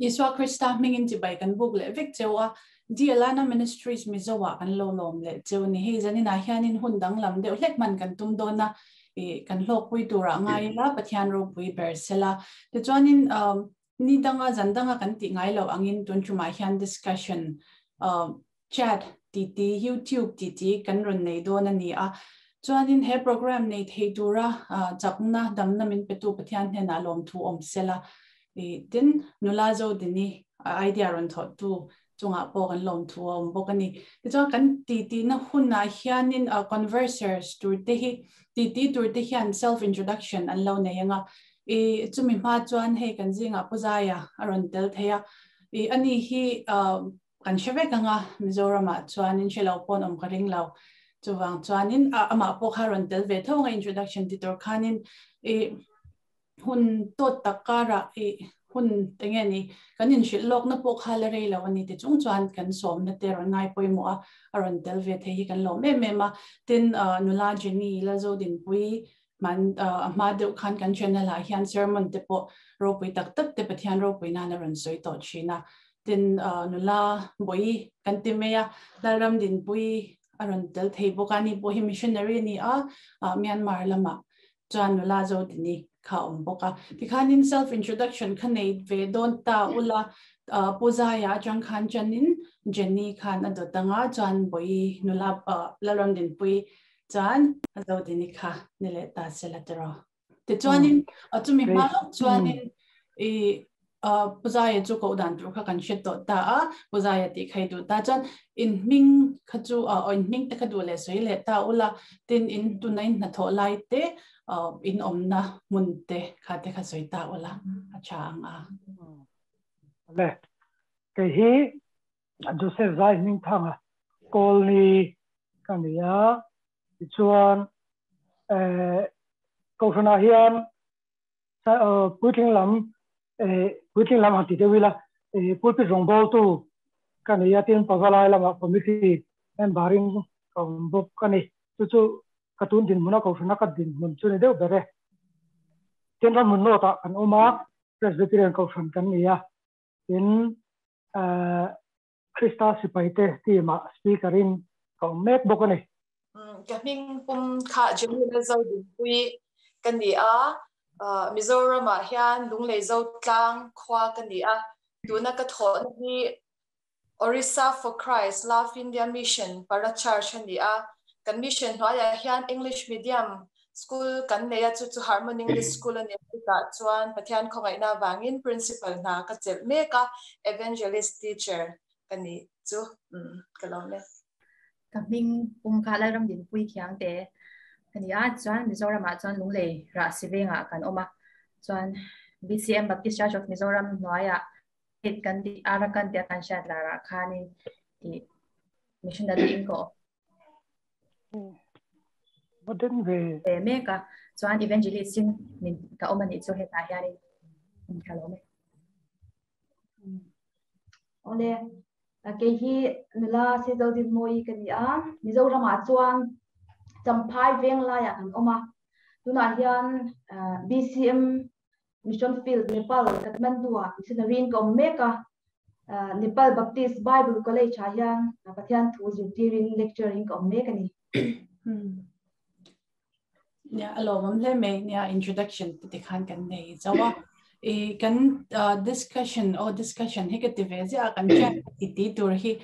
Isua Krista hmingin chibai kan buk leh vek cheu a, Dialana Ministries Mizo ah kan lo lawm leh cheu ni. Hei zaninah hianin hun danglam deuh hlek hman kan tum dawn a, ih kan hlawkpui turah ngai ila Pathian ropui ber sela. Tichuanin ni danga zan danga kan tih ngai loh angin tun tumah hian discussion chat titi YouTube titi kan rawn nei dawn a ni a. Chuanin he program nei thei tura chakna damna min petu Pathian hnenah lawmthu awm sela. Tin, nula Zodini idea rawn thawhtu chungah pawh kan lawmthu a awm bawk a ni. Tichuan kan titihna hunah hianin conversers tur te hi titi tur te hian self introduction an lo nei ang a. Chumi hma chuan hei kan zingah Pu Zaia a rawn tel thei a. Ani hi Kan hre vek ang a, Mizoramah chuanin hre lo pawn awm ka ring lo. Chuvang chuanin amah pawh kha rawn tel ve tho ang a introduction ti tur khanin i hun tawt tak karah i hun enge ni kan inhrilh lawkna pawh kha la rei lo a ni ti chung chuan kan sawmna te rawn ngai pawimawh a, a rawn tel ve thei hi kan lawm em em a. Tin, nula Jenny Lalzodinpuii hman a hma deuh khan kan channel ah hian sermon te pawh ropui tak tak te Pathian ropui nan a rawn sawi tawh thin a. Tin nula Bawi kan ti mai a, Lalram Dinpui a rawn tel thei bawk a, ani pawh hi missionary a ni a, Myanmar lamah chuan nula Zodini kha a awm bawk a. Tikhanin self introduction kha nei ve dawn ta ula, Pu Zaia atang khan chanin Jenny khan a dawt ang a, chuan Bawi nula Lalram Dinpui Chuan a zo dini kha ni leh ta se la tiraw. Tichuanin a chumi hma lawk chuanin i Puzaia chu koh dan tur kha kan hre tawh ta a, Puzaia tih kha i duh ta. Chuan in hming kha chu in hming te kha duh leh sawi leh ta ula, tin in tuna in hnathawh lai te in awmna hmun te kha te kha sawi ta ula a tha ang a. Le, kei hi Joseph Zai Hmingthanga Kawlni ka ni a, tichuan Kohhranah hian puitling lam puitling lam han ti deuh ila pulpit rawngbawltu ka ni a, tin Pavalai lamah committee member in ka awm bawk a ni. Chu chu ka tun dinhmuna Kohhrana ka dinhmun chu ni deuh ber e. Tin ramhmun North ah kan awm a, Presbyterian Kohhran kan ni a, tin Krista sipaite team ah speaker in ka awm mek bawk a ni. Ka hming pum kha Jemina Zodinpui ka ni a, Mizoram ah hian Lunglei Zotlang khua ka ni a, tuna ka thawhna hi Orissa for Christ Love India Mission Para Church a ni a, kan mission hnuaiah hian English medium School kan nei a, chu chu Harmon English School a ni a, chutah chuan Pathian khawngaihna avangin Principal hna ka chelh mek a, Evangelist Teacher ka ni chu ka lo ni. Ka hming pum kha Lalramdinpui Khiangte ka ni a, chuan Mizoramah chuan Lunglei rah Sivengah kan awm a, chuan BCM Baptist Church of Mizoram hnuaiah kan tih Arakan tia kan hriat larah khanin ih missionary in ka awm. Modern ve. Ve mek a, chuan evangelist in min ka awm anih chu hetah hianin min ka lo me. Awle, kei hi nula Sezodin Mawi ka ni a, Mizoramah chuan Champhai veng laiah kan awm a, tunah hian BCM Mission Field, Nepal, Kathmandu-ah missionary in ka awm mek a. Nepal Baptist Bible College-ah hian Pathian thu zirtirin lecture in ka awm mek a ni. Nia, a lawmawm hle mai. Nia, introduction te khan kan nei zo a. I kan discussion, oh discussion hi ka ti ve ziah a, kan chat ti ti tur hi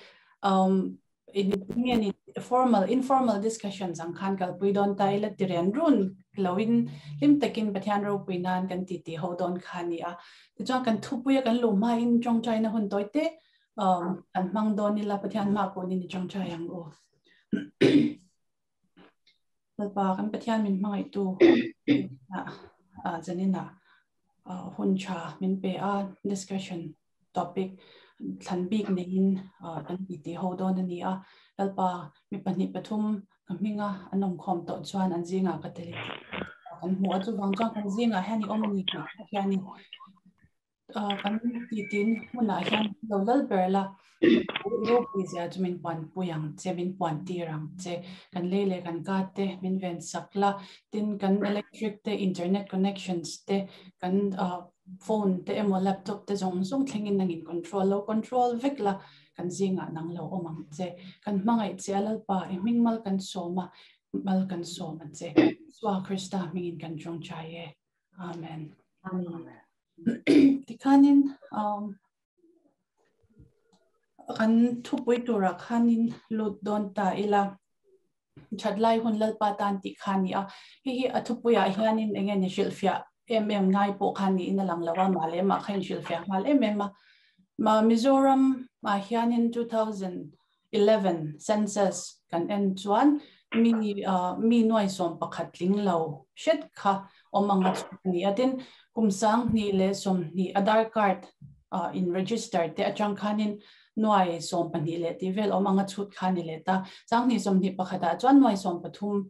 um, nge ni formal informal discussions ang khan kalpui dawn ta ila ti rian run loin hlim takin Pathian ropui nan kan ti ti ho dawn kha ni a. Tichuan kan thupui a kan luh hma in tawngtai na hun tawi te kan hmang dawn ila Pathian hma pawh ni ni tawngtai ang u. Lalpa kan Pathian min hmangaihtu zanina hun tha min pe a discussion topic thlan bik neiin kan ti ti ho dawn a ni a. Lalpa mi pahnih pathum ka hminga an awm khawm tawh chuan an zingah ka tel kan hmu a, chuvang chuan kan zingah hian i awm a ni tih hianin kan titin hmunah hian lo lal ber la, ropui zia chu min puan pui ang che, min puan tir ang che, kan lei leh kan ka te min ven sak la, tin kan electric te, internet connections te, kan phone te emaw laptop te zawng zawng thlengin nangin control lo control vek la kan zingah nang lo awm ang che kan hmangaih che a Lalpa i hming mal kan sawm a mal kan sawm a che Isua Krista hmingin kan tawngtai e Amen. Amen. Tikhanin um, kan thupui tura khanin lut dawn ta ila that lai hun lalpa tan ti kha ni a hi hi a thupuiah hianin enge ni hrilhfiah em em ngai pawh kha niin a lang lo a mah leh mah kha inhrilhfiah nghal em em a ma Mizoram ah hianin 2011 census kan en chuan mi mi nuai sawm pakhat tling lo hret kha awm anga chhut a ni a tin kum sang hnih leh sawmhnih Aadhaar card in register te atang khanin nuai 12 leh tih vel awm anga chhut kha ni leh ta. 20 21 ah chuan nuai 13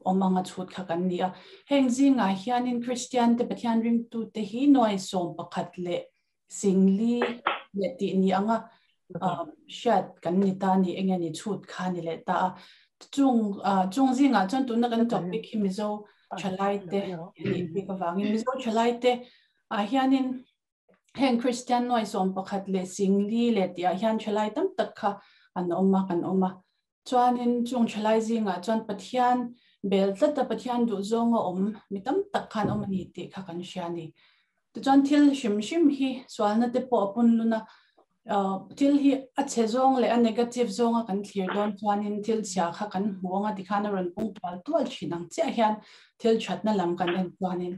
awm anga chhut kha kan ni a. Heng zingah hianin Kristian te Pathian ringtu te hi nuai 11 leh singli leh tih ni anga hriat kan ni ta ni enge ni chhut kha ni leh ta a. Chung chung zingah chuan tuna kan topic hi Mizo thalai te ni bik avangin Mizo thalai te ah hianin heng Kristian nuai 11 leh singli leh tih ah hian thalai tam tak kha an awm a kan awm a chuanin chung thalai zingah chuan Pathian bel tlata Pathian duh zawnga awm mi tam tak khan awm ani tih kha kan hria ni tichuan thil hrim hrim hi sualna te pawh a pun luna thil hi a chhe zawng leh a negative zawnga kan thlir dawn chuanin thil chhia kha kan hmu anga tikhan a rawn pung tual tual thin ang chiah hian thil thatna lam kan en chuanin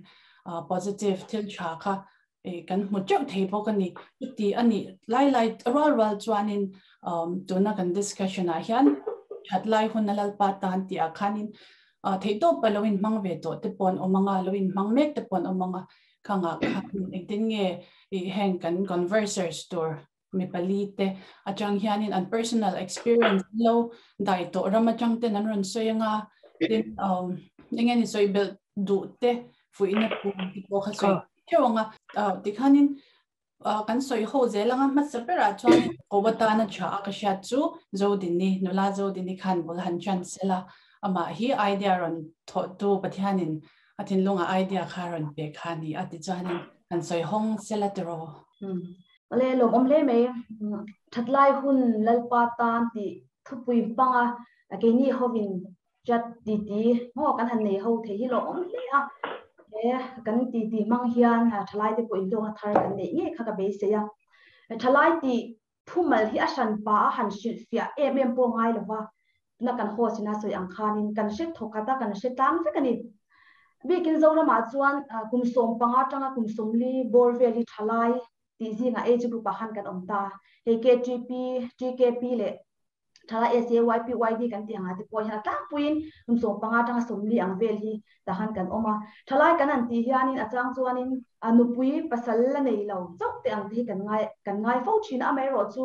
positive thil tha kha kan hmu teuh thei bawk a ni. Chuti a nih lai lai rual rual chuanin tuna kan discussion ah hian that lai hun a lalpa tan tih ah khanin theihtawp a lo inhmang ve tawh te pawh an awm anga, lo inhmang mek te pawh an awm anga, khangah khan engtin nge heng kan conversers tur mi pali te atang hianin an personal experience lo dai tawh ram atang ten an rawn sawi anga tin enge ni sawi belh duh te fuihna thu te pawh kha sawi theuh anga tikhanin kan sawi ho zel anga hmasa berah chuan ko atana tha a ka hriat chu Zodini nula Zodini khan bul han chan sela amah hi idea rawn thawh tu Pathianin a thinlunga idea kha rawn pe kha ni a ti chuanin kan sawi hawng sela tiraw. Ole lawm awm hle mai thatlai hun lalpa tan tih thupui hmanga keini hovin chat ti ti maw kan han nei ho thei hi lawm awm hle a he kan ti ti hmang hian thalai te pawh inlawkna thar kan neih ngei kha ka beisei a thalai tih thumal hi a hran pa a han hrilhfiah em em pawh ngai lova tuna kan host ina sawi ang khanin kan hre thawkhat a kan hre tlang vek a ni. Bikin Zoramah chuan kum 15 atanga kum 40 bawr vel hi thalai tih zingah age group ah khan kan awm ta. Hei KTP, TKP leh thalai SAYP, YD kan tih angah te pawh hian a tlangpuiin kum 15 atanga 40 ang vel hi tah khan kan awm a. Thalai kan han tih hianin a chang chuanin nupui pasal la nei lo chauh te ang te hi kan ngai kan ngai fo thin a, amaherawhchu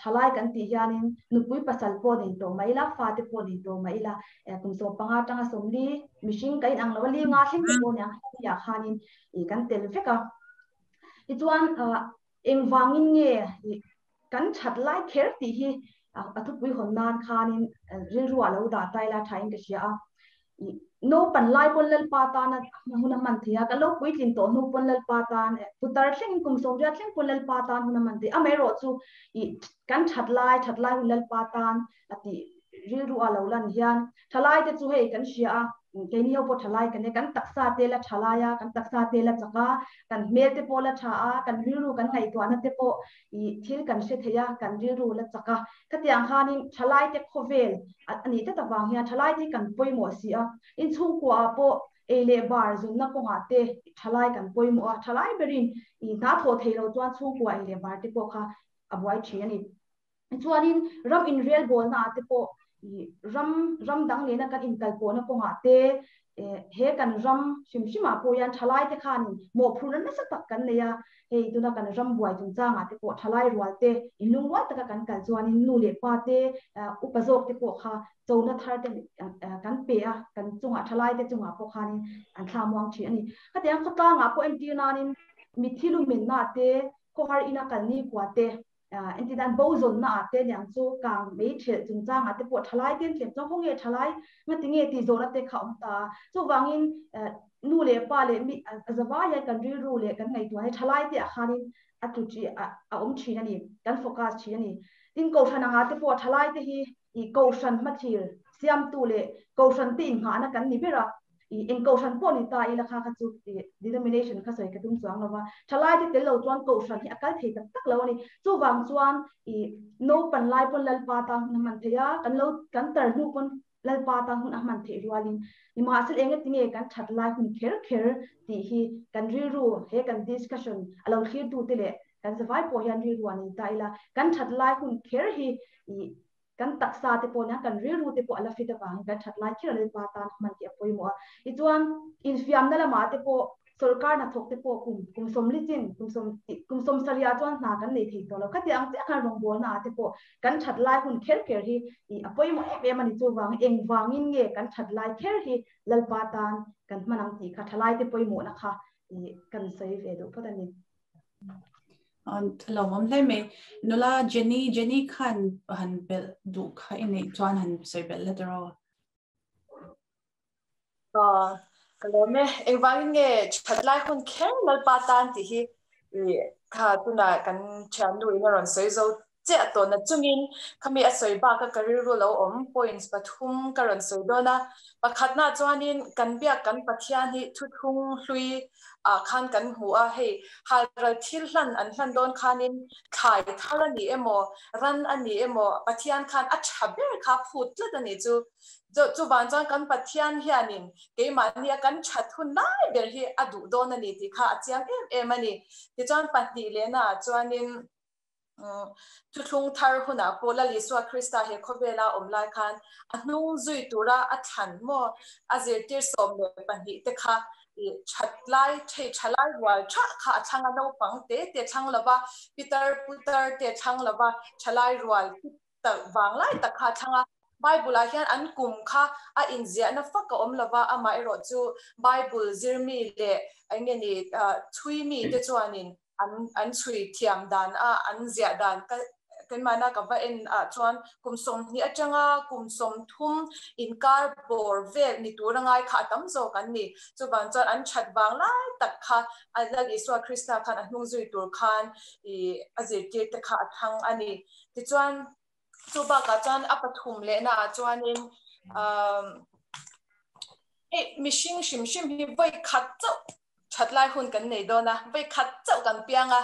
thalai kan tih hianin nupui pasal pawh nei tawh mai ila, fa te pawh nei tawh mai ila, kum 15 atanga 40 mihring ka inang lo a, li nga thleng te pawh ni ang hemi ah khanin kan tel vek a. Tichuan engvangin nge kan that lai kher tih hi a thupui hawn nan khanin rilru ah lo dah ta ila thain ka hria a. No pan lai pawn lalpa tan a hun a hman thei a, kan lo puitlin tawh hnu pawn lalpa tan putar thleng kum 80 thleng pawn lalpa tan hun a hman thei a, amaherawhchu kan that lai that lai hun lalpa tan a tih rilru ah lo lan hian thalai te chu hei kan hria a, keini ho pawh thalai kan e, kan taksa te la thalai a, kan taksa te la chak a, kan hmel te pawh la tha a, kan rilru kan ngaihtuahna te pawh thil kan hre thei a, kan rilru la chak a. Khatiang khanin thalai te khawvel ani tlat avang hian thalai te hi kan pawimawh si a, inchhungkua ah pawh ei leh bar zunna kawngah te thalai kan pawimawh a, thalai berin hna thawh thei lo chuan chhungkua ei leh bar te pawh kha a buai thin a ni. Chuanin ram inrel bawlna ah te pawh ram ram dang nena kan inkalpawhna kawngah te he kan ram hrim hrimah pawh hian thalai te khanin mawhphurhna nasa tak kan nei a, hei tuna kan ram buai chungchangah te pawh thalai rual te inlungrual taka kan kal chuanin nu leh pa te upa zawk te pawh kha chona thar te kan pe a, kan chungah thalai te chungah pawh khanin an thla muang thin a ni. Khatiang khawtlangah pawh entir nanin mitthi lumenna te khawhar ina kalni kua te enti dan bo zawn na ah te niang chu kang mei thelh chungchang ah te pawh thalai ten tlem chuan khawnge thalai nga tinge tih zawhna te kha awm ta. Chuvangin. Nu leh pa leh mi a zavai hian kan rilru leh kan ngaihtuah hi thalai te ah khanin a tlu chi a awm thin a ni, kan focus thin a ni. Tin, kohhran anga te pawh thalai te hi i kohhran hmathil siamtu leh kohhran te inngahna kan ni ber a, i eng kohhran pawh ni ta ila kha kha chu i denomination kha sawi ka tum chuang lo va, thalai te tel lo chuan kohhran hi a kal thei tak tak lo a ni. Chuvang chuan i naupan lai pawn Lalpa tan hun a hman theih a, kan lo kan tar hnu pawn Lalpa tan hun a hman theih rualin nimahsela eng ati nge kan that lai hun kher kher tih hi kan rilru he kan discussion a lo thlirtute leh kan zavai pawh hian rilru a nei ta ila, kan that lai hun kher hi ih kan taksa te pawh nia kan rilru te pawh a la fit avangin kan that lai kher a Lalpa tan hman tih a pawimawh a. Tichuan infiamna lamah te pawh Sawrkar hnathawk te pawh kum kum sawmli chin, kum sawm kum sawm sarihah chuan hna kan nei thei tawh lo. Khatiang ang chiah khan rawngbawlna ah te pawh kan that lai hun kher kher hi ih a pawimawh em em a ni. Chuvang engvangin nge kan that lai kher hi Lalpa tan kan hman ang tih kha thalai te pawimawhna kha ih kan sawi ve duh phawt a ni. Lawmawm hle mai. Nula Jenny, Jenny khan han belh duh kha i neih chuan han sawi belh la tiraw? Ka lawm e. Engvangin nge that lai hun kher Lalpa tan tih hi kha tunah kan thiannu in a rawn sawi zo chiah tawh na chungin khami a sawi bak a ka rilru lo awm points pathum ka rawn sawi dawn a. Pakhatna chuanin kan biak kan Pathian hi thuthlung hlui ah khan kan hmu a, hei halral thil hlan an hlan dawn khanin thlai thar a ni emaw ran a ni emaw Pathian khan a tha ber kha phut tlat a ni chu. Chuvang chuan kan Pathian hianin keimahnia kan that hun lai ber hi a duh dawn a ni tih kha a chiang em em a ni. Tichuan pahnih lehnaah chuanin thuthlung thar hunah pawh Lal Isua Krista he khawvela awm lai khan a hnung zui tura a thlan maw a zirtir 12 te kha that lai thei tha lai rual tha kha a thlang a, naupang te te thlang lova, pitar putar te thlang lova tha lai rual vang lai tak kha a thlang a. Bible-ah hian an kum kha a inziahna fak a awm lova, amaherawh chu Bible zirmi leh eng nge ni chhuimi te chuanin an chhui thiam dan a, an ziah dan ka keimahna ka va en ah chuan kum 20 atanga kum 30 inkar bawr vel ni tur a ngai kha a tam zawk an ni. Chuvang chuan an that vang lai tak kha Lal Isua Krista khan a hnung zui tur khan a zirtir te kha a thlang a ni. Tichuan chu bakah chuan a pathum lehna ah chuanin hei mihring hrim hrim hi vawi khat chauh that lai hun kan nei dawn a, vawi khat chauh kan piang a,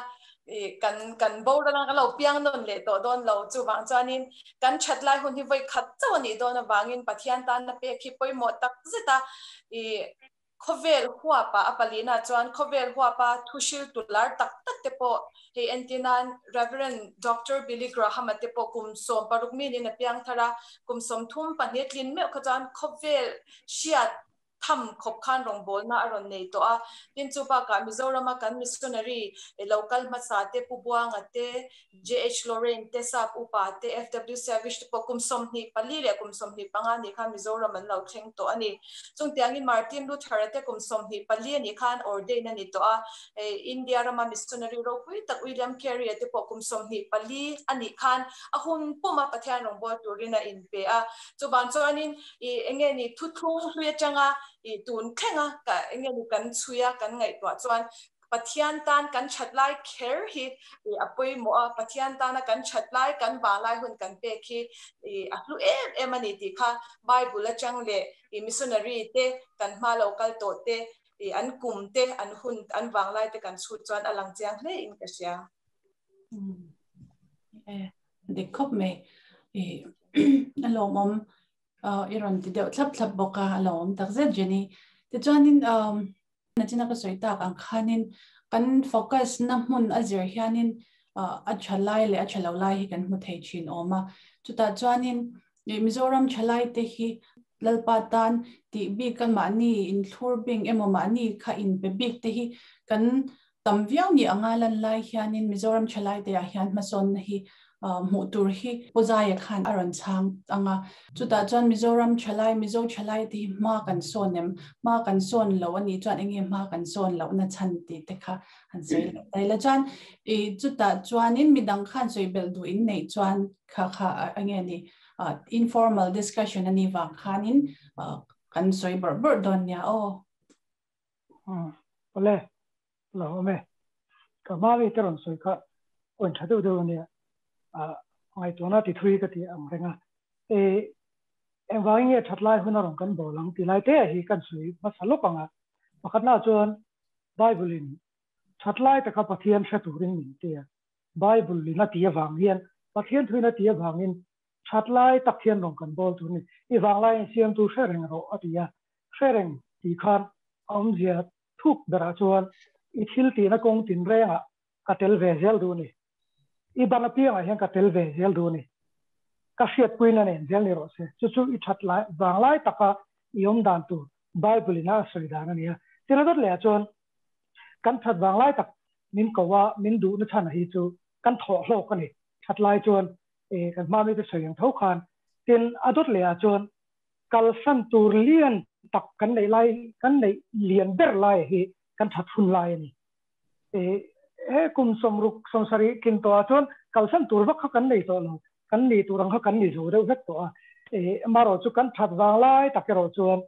kan kan boral anga kan lo piang nawn leh tawh dawn lo. Chuvang chuanin kan that lai hun hi vawi khat chauh a nih dawn avangin Pathian tana pek hi pawimawh tak zet a, Khawvel huapa a palina chuan khawvel huapa thuhril tular tak tak te pawh hei entir nan Rev. Doctor Billy Graham-a te pawh kum 16 minin a piang thar a, kum 32 tlin meuh kha chuan khawvel hriat tham khawp khan rawngbawlna a rawn nei tawh a. Tin, chu bakah Mizorama kan missionary local hmasa te Pu Buanga te, JH Lorraine te, Sap Upa te, FW Savage te pawh kum 24 leh kum 25 nih khan Mizoram an lo thleng tawh a ni. Chung tiangin Martin Luther-a te kum 24 a nih khan ordain a ni tawh a. India rama missionary ropui tak William Carey-a te pawh kum 24 a nih khan a hun puma Pathian rawngbâwl turin a inpe a. Chuvang chuanin ih eng nge ni thuthlung hlui atanga ih tun thlenga ka eng nge ni kan chhui a kan ngaihtuah chuan Pathian tan kan that lai kher hi a pawimawh a, Pathian tana kan that lai, kan vang lai hun kan pek hi a hlu em em a ni tih kha Bible atang leh missionary te kan hma lo kal tawh te an kum te an hun an vang lai te kan chhut chuan a lang chiang hle in ka hria. Dik khawp mai. A lawmawm i rawn ti deuh thlap thlap bawk a, a lawmawm takzet Jenny. Tichuanin Nachina ka sawi tak ang khanin kan focus na hmun a zir hianin a tha lai leh a tha lo lai hi kan hmu thei thin awm a. Chutah chuanin Mizoram thalai te hi Lalpa tan tih bik a mahni inthlur bing emaw mahni kha inpe bik te hi kan tam viau ni anga lan lai hianin Mizoram thalai te ah hian hmasawnna hi hmuh tur hi Pu Zaia khan a rawn chhang ang a. Chutah chuan Mizoram thalai, Mizo thalai te hi hma kan sawn em? Hma kan sawn lo a nih chuan enge hma kan sawn lohna chhan tih te kha han sawi leh ta ila. Chuan i chutah chuanin midang khan sawi belh duh in neih chuan kha kha enge ni informal discussion a nih vang khanin kan sawi bawrh bawrh dawn nia aw. Awle, lo awm e. Ka hma mi te rawn sawi kha point tha deuh deuh ania. Ngaihtuahna ti thui ka ti ang reng a. E, engvangin nge that lai hun a rawn kan bawl ang tih lai te hi kan sawi hmasa lawk ang a. Pakhatna chuan Bible in that lai taka Pathian hre turin min ti a. Bible in a ti avang hian Pathian thuin a ti avangin That lai tak hian rawn kan bawl tur a ni. I vanglaiin siamtu hre reng rawh a ti a. Hre reng tih khan a awmzia thuk berah chuan i thil tihna kawng tinrengah ka tel ve zel duh a ni. I ban apiangah hian ka tel ve zel duh a ni. Ka hriatpuina nen zel ni rawh se. Chu chu i that lai vanglai taka i awm dan tur Bible in a sawi dan a ni a. Tina dawt lehah chuan kan that vanglai tak min ko a, min duhna chhan hi chu kan thawh hlawk a ni. That lai chuan e kan hma mite sawi ang tho khan tin a dawt leh ah chuan kalsan tur lian tak kan neih lai kan neih lian ber lai hi kan that hun lai a ni. E he kum sawmruk sawmsarih tlin tawh ah chuan kalsan tur vak kha kan nei tawh lo, kan nih tur ang kha kan ni zo deuh vek tawh a. E amaherawh chu kan that vang lai tak erawh chuan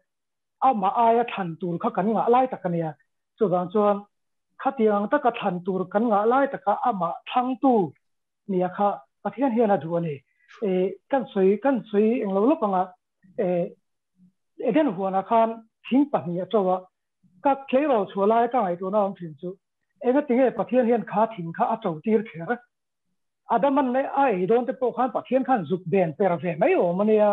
amah aia thlan tur kha kan ngah lai tak a nia. Chuvang chuan khatiang ang taka thlan tur kan ngah lai taka amah thlangtu Nia kha Pathian hian a duh a ni. E kan sawi kan sawi englo lawk anga e Eden huanah khan thing pahnih a to a, ka tleirawl chhuah laia ka ngaihtuahna awm thin chu engatinge Pathian hian kha thing kha a to tir kher? Adaman leh a ei dawn te pawh khan Pathian khan zuk ben per ve mai awm a nia.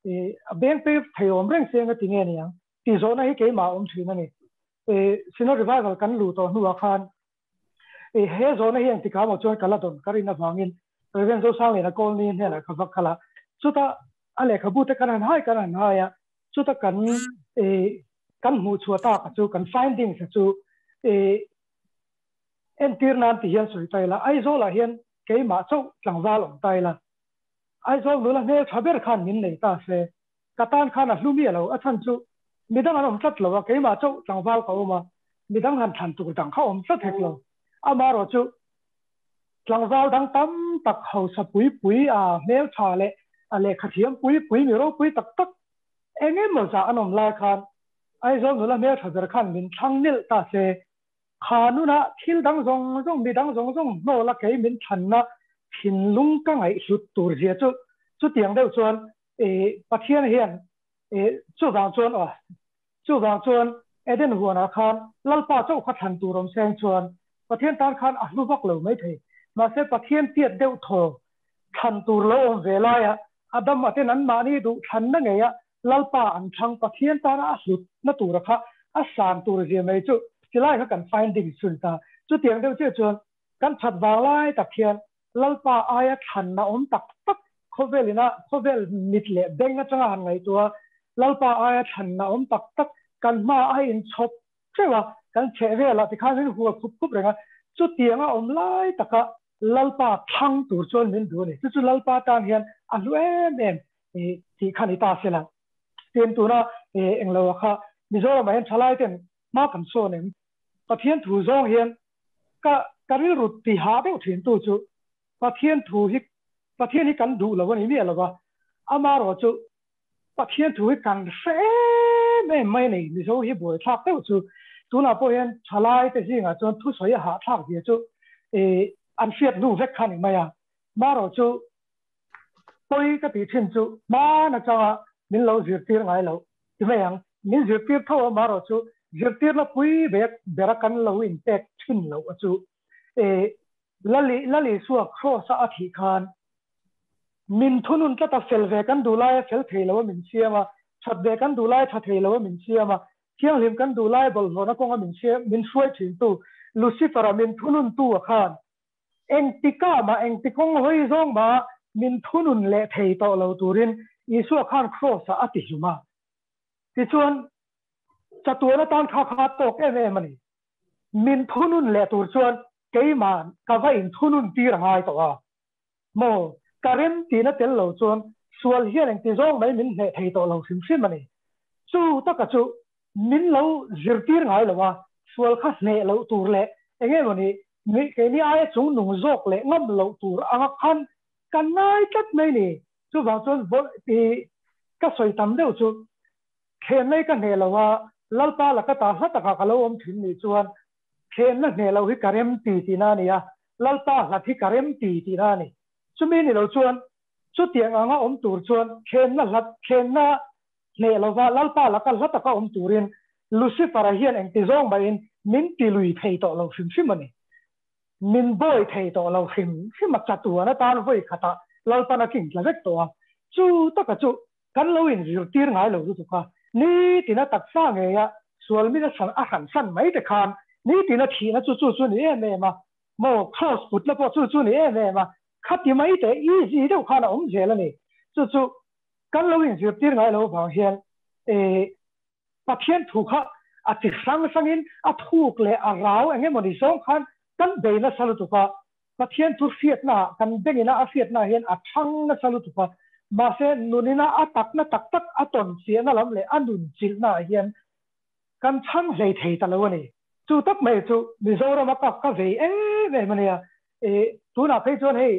E a beng per thei awm reng se engatinge niang tih zawhna hi keimah a awm thin a ni. E Synod Revival kan luh tawh hnuah khan E he zawhna hi engtikah emaw chuan ka la dawn ka rin avangin Rev. Zosangliana Colney hnenah ka va kal a, chuta a lehkhabu te kan han hai kan han hai a, chuta kan e kan hmuh chhuah tak a chu kan findings a chu e entir nan ti hian sawi ta ila, Aizawlah hian keimah chauh tlangval awm ta ila, Aizawl nula hmel tha ber khan min nei ta se, ka tan khan a hlu miah lo, a chhan chu midang an awm tlat lo a, keimah chauh tlangval ka awm a, midang han thlan tur dang kha awm tlat hek lo. Amaherawh chu tlangval dang tam tak hausa pui pui a hmeltha leh a lehkha thiam pui pui mi ropui tak tak eng emaw zah an awm lai khan Aizawl nula hmeltha ber khan min thlang nilh ta se, kha nunah thil dang zawng zawng midang zawng zawng hnawl a kei min thlanna thinlung ka ngaihhlut tur zia chu chutiang deuh chuan E Pathian hian e chuvang chuan aw chuvang chuan Eden huanah khan Lalpa chauh kha thlan tur awm seng chuan Pathian tan khan a hlu vak lo mai thei. Mahse Pathian tiat deuh thaw thlan tur lo awm ve laia Adam a ten anmahni duh thlanna ngeia Lalpa an thlang Pathian tana a hlut na tura kha a san tur zia mai chu chilai kha kan finding chhun ta. Chutiang deuh chiah chuan kan that vang lai tak hian Lalpa aia thlanna awm tak tak khawvel ina khawvel mit leh beng atanga han ngaihtuah a, Lalpa aia thlanna awm tak tak kan hma a inchhawp teuh a, kan chheh velah tikhan min hual khup khup reng a, chutianga awm lai taka Lalpa thlang tur chuan min duh a ni. Chu chu Lalpa tan hian a hlu em em tih kha ni ta sela. Tin, tuna englo a kha Mizoramah hian thalai ten hma kan sawn em? Pathian thu zawng hian ka ka rilru ti hah deuh thin tu chu Pathian thu hi Pathian hi kan duh lo a ni miah lo va, amaherawh chu Pathian thu hi kan hre em em mai a ni. Mizo hi buaithlak deuh chu tunah pawh hian thalai te zingah chuan thusawi a hahthlak zia chu ih an hriat hnu vek kha a ni mai a, amaherawh chu pawi ka tih thin chu hman atanga min lo zirtir ngai loh ti mai ang. Min zirtir tho a marawh chu zirtirna pui bek bera kan lo inpek thin loh a chu e Lali Lalisua Kross a a thih khan min thunun tlat a, fel ve kan duh laia fel thei lo a min siam a, that ve kan duh laia tha thei lo a min siam a, thianghlim kan duh laia bawlhhlawhna kawnga min siam min hruai thintu Lucifer-a min thununtu a khan Engtikah mah, engti kawng hawi zawng mah min thunun leh thei tawh lo turin Isua khan Kraws-ah a ti hlum a. Tichuan, chatuan atan kha kha tawk em em a ni. Min thunun leh tur chuan keimah ka va inthunun tir a ngai tawh a. Maw, ka rem tihna tel lo chuan sual hian engti zawng mai min hneh thei tawh lo hrim hrim a ni. Chu taka chu min lo zirtir ngai lo a, sual kha hneh loh tur leh eng emaw ni, keini aia chung nung zawk leh ngam loh tur anga khan kan ngai tlat mai ni. Chuvang chuan vawi ti ka sawi tam deuh chu thlenlei ka hneh lo a, Lalpa laka ta hla takah ka lo awm thin nih chuan thlenna hneh loh hi ka rem ti tihna a ni a, Lalpa hlat hi ka rem ti tihna a ni. Chumi ni lo chuan chutiang anga awm tur chuan thlenna hlat, thlenna hneh lova Lalpa laka hla taka awm turin Lucifer-a hian engti zawng mahin min ti lui thei tawh lo hrim hrim a ni. Min bawi thei tawh lo hrim hrim a, chatuan atan vawi khatah Lalpan a king tla vek tawh a, chu taka chu kan lo inzirtir ngai lo lutuk a, nitina taksa ngeia sual min a a hran san mai te khan nitina thihna chu chu chu ni em em a, maw cross putna pawh chu chu ni em em a, khati mai te easy deuh khan a awm zel a ni. Chu chu kan lo inzirtir ngai lo vang hian eh Pathian thu kha a chi hrang hrangin a thuk leh a rau eng emawni zawng khan kan bei nasa lutuk a, Pathian thu hriatnaah kan bengina a hriatnaah hian a thang nasa lutuk a, mahse nunina a takna tak tak a tawn chiahna lam leh a nun chilhnaah hian kan chhang hlei thei ta lo a ni. Chu tak mai chu Mizorama ka ka vei em em a nia. Ih tunah phei chuan hei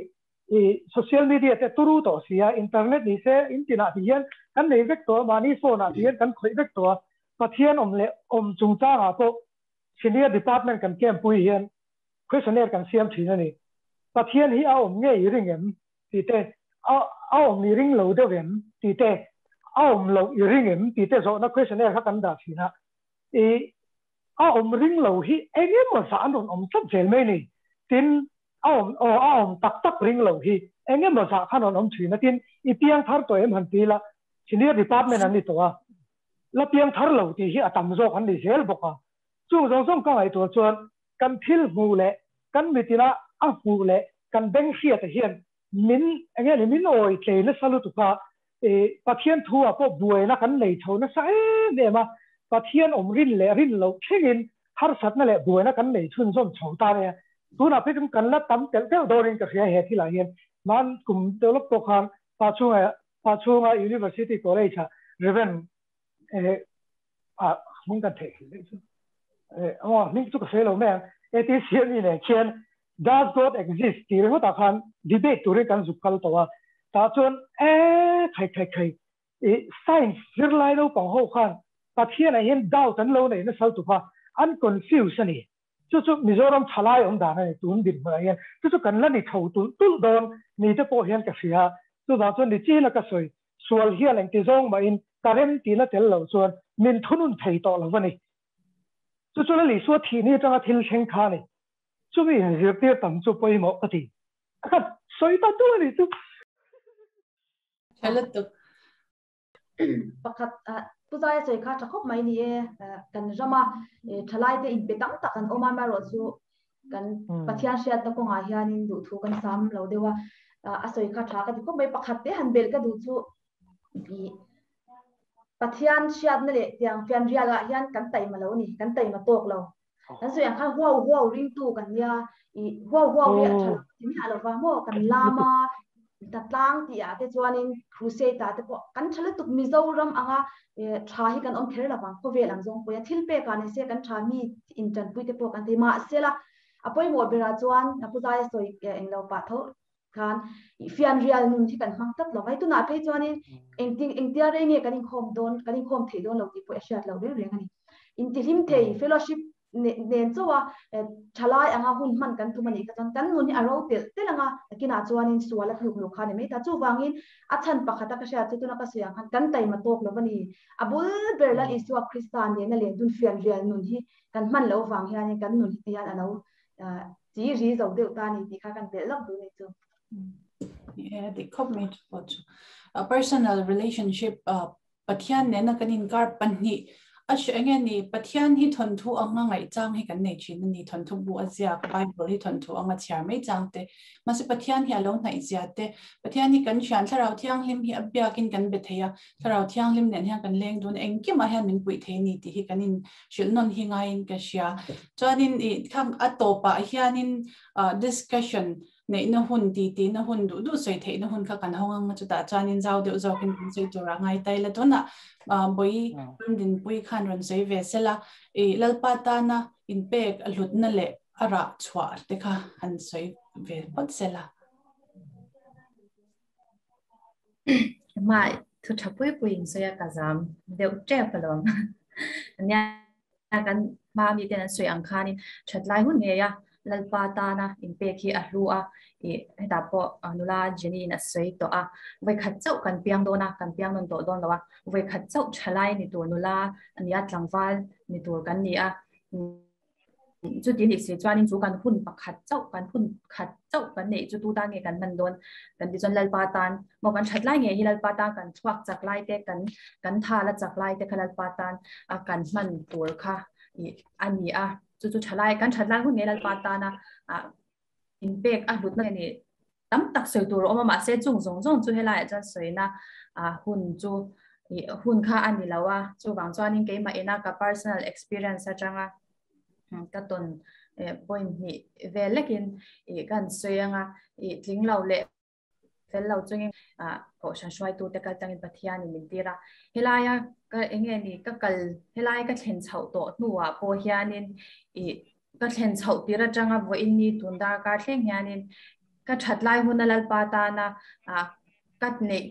ih social media te turu tawh si a, internet ni se in tinah ti hian kan nei vek tawh a, mahni phone ah ti hian kan khawih vek tawh a, Pathian awm leh awm chungchangah pawh senior department kan camp pui hian questionnaire kan siam thin a ni. Pathian hi a awm ngei i ring em? tih te, a a awm i ring lo deuh em? tih te, a awm loh i ring em? tih te zawhna questionnaire kha kan dah thin a. I a awm ring lo hi eng emaw zah an rawn awm tlat zel mai ni. Tin, a awm aw a awm tak tak ring lo hi eng emaw zah khan rawn awm thin a. Tin, i piang thar tawh em han ti la, senior department an ni tawh a, la piang thar lo tih hi a tam zawk an ni zel bawk a. Chung zawng zawng ka ngaihtuah chuan kan thil hmuh leh kan mitina a hmuh leh kan beng hriata hian min eng nge ni min awi tlei nasa lutuk a, ih Pathian thu ah pawh buaina kan nei chho nasa em em a, Pathian awm rin leh rin loh thlengin harsatna leh buaina kan nei chhunzawm chho ta mai a, tunah phei chuan kan la tam telh telh dawnin ka hria he thilah hian hman kum develop pawh khan Pachhunga Pachhunga University College ah Rev. Eh ah hming kan theih hlei chu eh aw hming chu ka hre lo mai ang atheist hian mi nen khian does God exist tih ringawt ah khan debate turin kan zuk kal tawh a tah chuan eh khai khai khai ih science zirlai naupang ho khan Pathian ah hian doubt an lo nei nasal tuk a an confuse a ni chu chu Mizoram thalai awm dan a ni tun dinhmunah hian chu chu kan la ni tho tulh tulh dawn ni te pawh hian ka hria chuvang chuan ni chin a ka sawi sual hian engti zawng mahin ka rem tihna tel lo chuan min thunun thei tawh lo a ni. Chu chu Lal Isua thihni atanga thil thleng kha a ni. Chumi inzirtir tam chu pawimawh ka ti. Ka sawi ta duh a ni chu. Tha lutuk. Pakhat pu Zaia sawi kha tha khawp mai ni e. Kan rama thalai te inpe tam tak an awm a, amaherawhchu kan Pathian hriatna kawngah hianin duhthu kan sam lo deuh a, a sawi kha tha ka ti khawp mai. Pakhat te han belh ka duh chu Pathian hriatna leh tiang fianrialah hian kan taima lo a ni, kan taima tawk lo. Kan sawi ang khan huau huau ringtu kan nia, i huau huau hi a tha lo ti miah lo va maw, kan lam a, ta tlang tih ah te chuanin crusade ah te pawh kan tha lutuk Mizoram anga tha hi kan awm kher lo vang khawvel ang zawng pawh a thil pek ah ni se kan tha mi intanpui te pawh kan thei mahsela a pawimawh berah chuan a pu Zaia sawi englo pah tho khan fianrial nun hi kan hmang tlat lo vai tunah phei chuanin engtin engtia rei nge kan inkhawm dawn kan inkhawm theih dawn lo tih pawh a hriat loh reng reng a ni intihlim thei fellowship nen chauha thalai anga hun hman kan tum a nih kha chuan kan nun hi a ro telh telh anga kinah chuanin sual a tluk luh kha a ni mai ta. Chuvangin a chhan pakhata ka hriat chu tuna ka sawi ang khan kan taima tawk lo a ni. A bul ber Lal Isua Krista nena len dun fianrial nun hi kan hman loh vang hianin kan nun hi ti hian a lo chi ri zo deuh ta a ni tih kha kan belh lawk duh a ni chu. Yeah, dik khawp mai chu pawh chu. A personal relationship Pathian nena kan inkar pahnih a hre enge ni Pathian hi thawnthu anga ngaih chang hi kan nei thin a ni thawnthu bu a ziak Bible hi thawnthu anga chhiar mai chang te mahse Pathian hi a lo hnaih zia te Pathian hi kan thian thlarau thianghlim hi a biakin kan be thei a thlarau thianghlim nen hian kan leng dun engkimah hian min puih thei a ni tih hi kan in hrilh nawn hi ngaiin ka hria chuanin i khang a tawpah hianin discussion Neihna hun, titihna hun, duh duh sawi theihna hun kha kan hawng ang a, chutah chuanin zau deuh zawkin kan sawi tur a ngai tai la tunah Bawi Ramdinpui khan rawn sawi ve sela, i Lalpa tana inpek a hlutna leh a rah chhuah te kha han sawi ve phawt sela. Mah thu tha pui pui in sawi a ka zam deuh tep alawm. Nia kan hma mi ten an sawi ang khanin that lai hun ngei a Lalpa tana inpek hi a hlu a, ih hetah pawh nula Jenny in a sawi tawh a, vawikhat chauh kan piang dawn a, kan piang nawn tawh dawn lo a, vawikhat chauh thalai ni tur nula a ni a, tlangval ni tur kan ni a, chuti nih si chuanin chu kan hun pakhat chauh kan hun khat chauh kan neih chu tu tan nge kan hman dawn kan ti chuan Lalpa tan maw kan that lai nge hi Lalpa tan kan chhuak chak lai te kan kan tha la chak lai te kha Lalpa tan a kan hman tur kha a ni a chu chu thalai kan that lai hun nge Lalpa tana a inpek a hlutna ni tam tak sawi tur awm a mahse chung zawng zawng chu helai ah chuan sawina a hun chu hun kha a ni lo a chuvang chuanin keimah ina ka personal experience atanga ka tawn point hnih vel lekin kan sawi anga tling lo leh fel lo chungin kohhran hruaitute kal tlangin Pathianin min tir a helaia ka enge ni ka kal helai ka thlen chhoh tawh hnuah pawh hianin ka thlen chhoh tir atanga vawiin ni tun darkar thleng hianin ka that lai huna Lalpa tana ka neih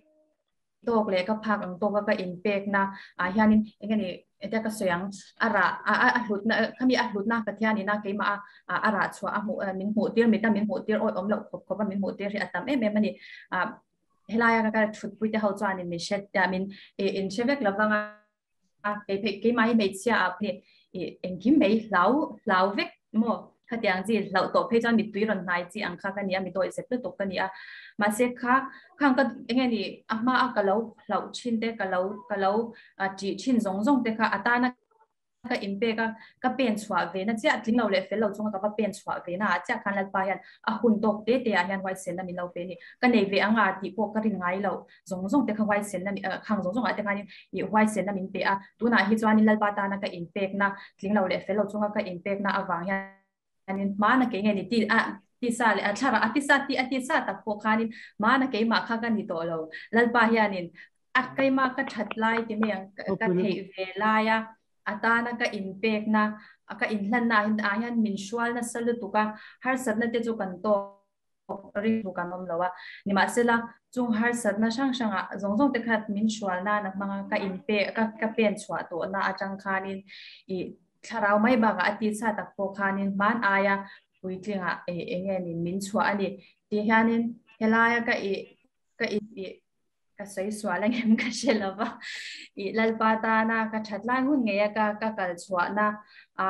tawk leh ka phak ang tawka ka inpekna ah hianin enge ni enge ka sawi ang a rah a hlutna khami a hlutna Pathian ina keimah a a rah chhuah a hmuh min hmuh tir mita min hmuh tir awih awm loh khawp khawp a min hmuh tir hi a tam em em a ni helaia ka thutpui te ho chuanin min hre min in hre vek lovanga kei phei keimah hi hmeichhia ah phei engkim mai hlau hlau vek maw khatiang chi hlauh tawh phei chuan mittui rawn hnai chi ang kha ka ni a mitawi zet lutuk ka ni a mahse kha khang ka enge ni a hma a ka lo hlauh thin te ka lo ka lo tih thin zawng zawng te kha atana ka inpek a ka pen chhuah ve na chiah tling lo leh fel lo chunga ka va pen chhuah ve na ah chiah khan Lalpa hian a hun tawk te te ah hian huaisen na min lo pe a ni ka nei ve anga tih pawh ka rin ngai loh zawng zawng te kha huaisen na khang zawng zawng ah te khanin i huaisen na min pe a tunah hi chuanin Lalpa tana ka inpekna tling lo leh fel lo chunga ka inpekna avang hianin hmana kei nge ni ti a tisa leh a thlarah a tisa ti a tisa tak pawh khanin hmana keimah kha ka ni tawh lo Lalpa hianin a keimah ka that lai ti mai ang ka theih ve lai a atana ka inpekna ka inhlanna ah hian min hrual nasa lutuk a harsatna te chu kan tawk ringtu kan awm lo a, nimahsela chung harsatna hrang hrangah zawng zawng te khat min hrual nana hmanga ka inpe ka ka pen chhuah tawhna atang khanin i thlarau mai bakah a tisa tak pawh khanin hman aia puitlingah e enge ni min chhuah a ni ti hianin helaia ka i ka i ka sawi sual ang em ka hre lo va i Lalpa tana ka that lai hun ngei a ka ka kal chhuahna a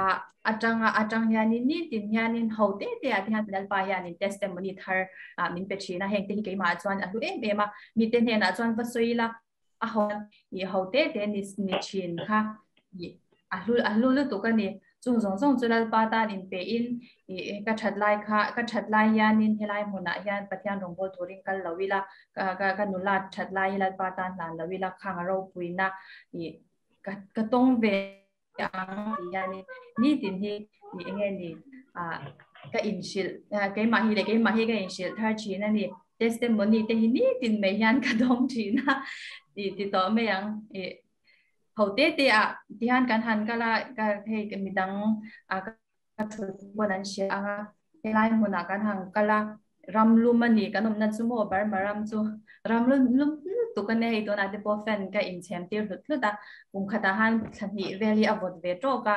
atanga atang hianin ni tin hianin ho te te ah te hian Lalpa hianin testimony thar a min pe thin a heng te hi keimah chuan a hlu em em a mi te hnenah chuan va sawi ila a ho i ho te te ni ni thin kha i a hlu a hlu lutuk a ni chung zawng zawng chu Lalpa tan inpe in i ka that lai kha ka that lai hianin helai hmunah hian Pathian rawngbâwl turin kal lo ila ka ka ka nula that lai hi Lalpa tan hlan lo ila khang a ropuina i ka ka tawng ve ang tih hianin nitin hi i enge ni a ka inhrilh keimah hi leh keimah hi ka inhrilh thar thin a ni testimony te hi nitin mai hian ka dawng thin a ti ti tawh mai ang i ho te te ah tihian kan han kal a ka hei midang a ka thut pawn an hria ang a helai hmunah kan han kal a ram lum a ni kan awmna chu maw Burma ram chu ram lum lum lutuk a nia hei tunah te pawh fan ka inchhem tir hlut hlut a kum khatah han thla hnih vel hi a vawt ve tawk a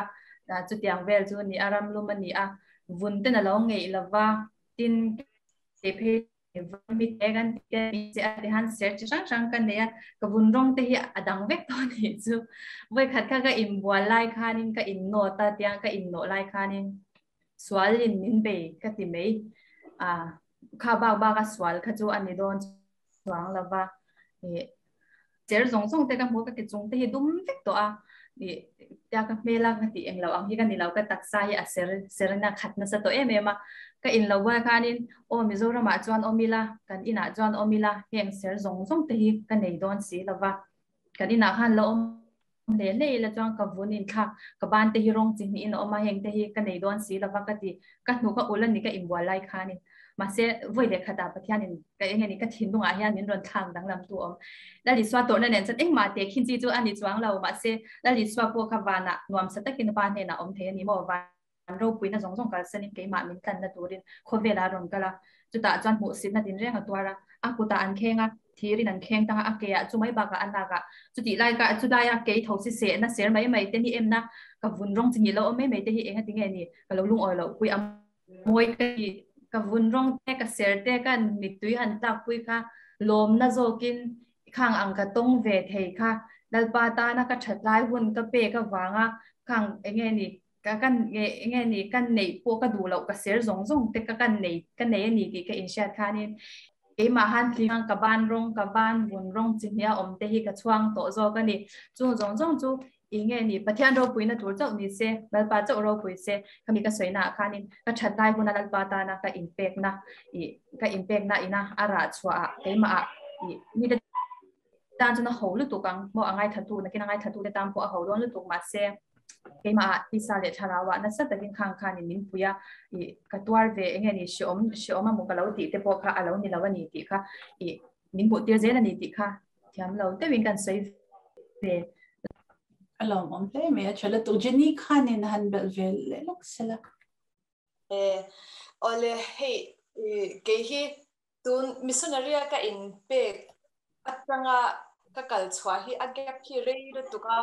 chutiang vel chu a ni a ram lum a ni a vun ten a lo ngeih lova tin kei phei mi te kan ti te mi che a ti han ser chi hrang hrang ka nei a ka vun rawng te hi a dang vek tawh anih chu vawi khat kha ka inbual lai khanin ka in nawt a tiang ka in nawh lai khanin sual in min bei ka ti mai a kha bak bak a sual kha chu a ni dawn chuang lova ih cher zawng zawng te ka hmu ka ke chung te hi dum vek tawh a ih tia ka hmel a ka tih englo ang hi ka nilo ka taksa hi a ser ser in a khat nasa tawh em em a ka in lo buai khanin aw Mizoram ah chuan awm ila kan inah chuan awm ila heng ser zawng zawng te hi ka nei dawn si lova kan inah khan lo awm hle hle ila chuan ka vun in thlak ka ban te hi rawng chi hnih in a awm a heng te hi ka nei dawn si lova ka ti ka hnuk a ulh a ni ka inbual lai khanin mahse vawi leh khatah Pathianin ka eng nge ni ka thinlungah hian min rawn thlak danglam tu awm Lal Isua tawrhna nen chuan engmah teh khin chi chu a ni chuang lo mahse Lal Isua pawh kha vanah nuamsa takin pa hnenah awm thei a ni maw van ropuina zawng zawng kalsanin keimah min tlanna turin khawvelah a rawn kal a chutah chuan hmuhsitna tinreng a tuar a a kutah an kheng a. Thirin an kheng tang a, a ke ah chu mai bakah a nak ah chutih lai ka chulai a kei tho si seh na ser mai mai te hi em na ka vun rawng chi nih lo awm mai mai te hi eng a ti nge ni ka lo lungawi loh pui a mawi ka ti ka vun rawng te ka ser te ka mittui han tlak pui kha lawmna zawkin khang ang ka tawng ve thei kha Lalpa tana ka that lai hun ka pek avanga khang eng nge ni ka kan nge nge ni kan neih pawh ka duh loh ka ser zawng zawng te ka kan nei ka nei a ni tih ka inhriat khanin keimah han tling ka ban rawng ka ban vun rawng chi hnia awm te hi ka chhuang tawh zawk a ni chung zawng zawng chu i nge ni Pathian ropuina tur chauh ni se Lalpa chauh ropui se khami ka sawina ah khanin ka that lai huna Lalpa tana ka inpekna i ka inpekna ina a rah chhuah ah keimah ah i mite tan chuan a ho lutuk ang maw a ngaithatu nakin a ngaithatu te tan pawh a ho dawn lutuk mahse keimah ah tisa leh thlarau ah nasa takin khang khanin min pui a i ka tuar ve enge ni hreawm hreawm a maw ka lo tih te pawh kha a lo ni lo a ni tih kha i min hmuh tir zel a ni tih kha thiam lo deuhin kan sawi ve. A lawmawm hle mai a tha lutuk Jenny khanin han belh ve leh lawk sela. E awle hei kei hi Tun missionary a ka in pek atanga ka kal chhuah hi a gap hi rei lutuk a,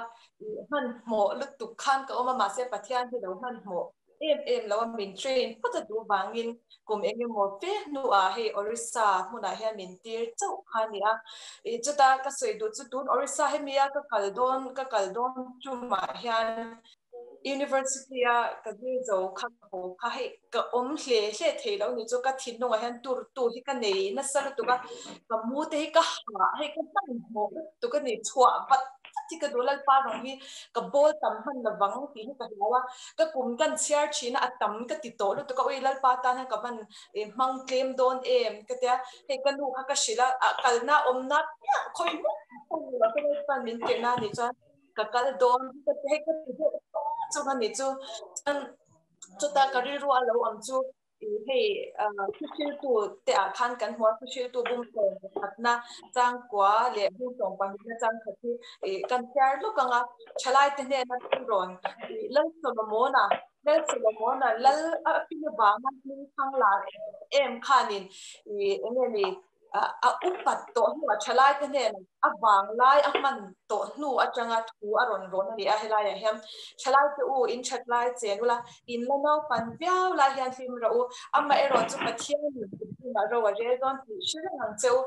hmanhmawh lutuk khan ka awm a, mahse Pathian hi lo hmanhmawh em em lo a, min train phawt a duh vangin kum eng emaw fe hnuah hei Orissa hmunah hian min tir chauh kha a ni a. Chuta ka sawi duh chu tun Orissa hemi a ka kal dawn ka kal dawn tumah hian University a ka zir zo kha ka haw kha hei ka awm hle hle thei lo ni chu ka thinlungah hian tur tu hi ka nei nasa lutuk a, ka mu te hi ka hah hei ka hmanhmawh lutuk a ni chhuah vat vat hi ka duh Lalpa rawng hi ka bawl tam hman lovang tih hi ka hlau a, ka kum kan chhiar thin a a tam ka ti tawh lutuk a ui Lalpa tan hian ka van hmang tlem dawn em ka tia hei ka nu kha ka hrilh a kalna awmna piah khawi hmun pawh ni lo ka Lalpa'n min tirhna a nih chuan ka kal dawn ka ti hei ka ti deuh tawp chung a ni chu chuan chuta ka rilru a lo awm chu hei thuhriltu te ah khan kan hmu a thuhriltu bumhlawm pakhatna changkua leh bumhlawm pahnihna changkhat hi kan chhiar lawk ang a thalai te hnena thurawn Lal Solomona Lal Solomona Lal a pin avanga hming thang lar em em khanin eng nge ni a upat tawh hnuah thalaite hnenah a vanglai a hman tawh hnu atanga thu a rawn rawn a ni a, helaiah hian thalaite u in that lai chen ula, in la naupan viau lai hian hlim rawh u, amaherawh chu Pathianin in hnunah ro a rel dawn tih hre reng ang che u,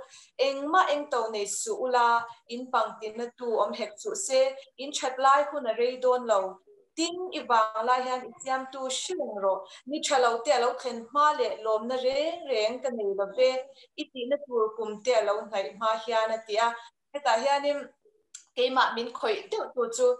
engmah engto nei suh ula, in pangtina tu awm hek chuh se, in that lai hun a rei dawn lo. Tin, i vang lai hian i siamtu hre reng rawh. Ni tha lo te a lo thlen hma leh lawmna reng reng ka nei lo ve, i tihna tur kum te a lo hnaih hma hian a ti a. Hetah hianin keimah min khawih deuh tu chu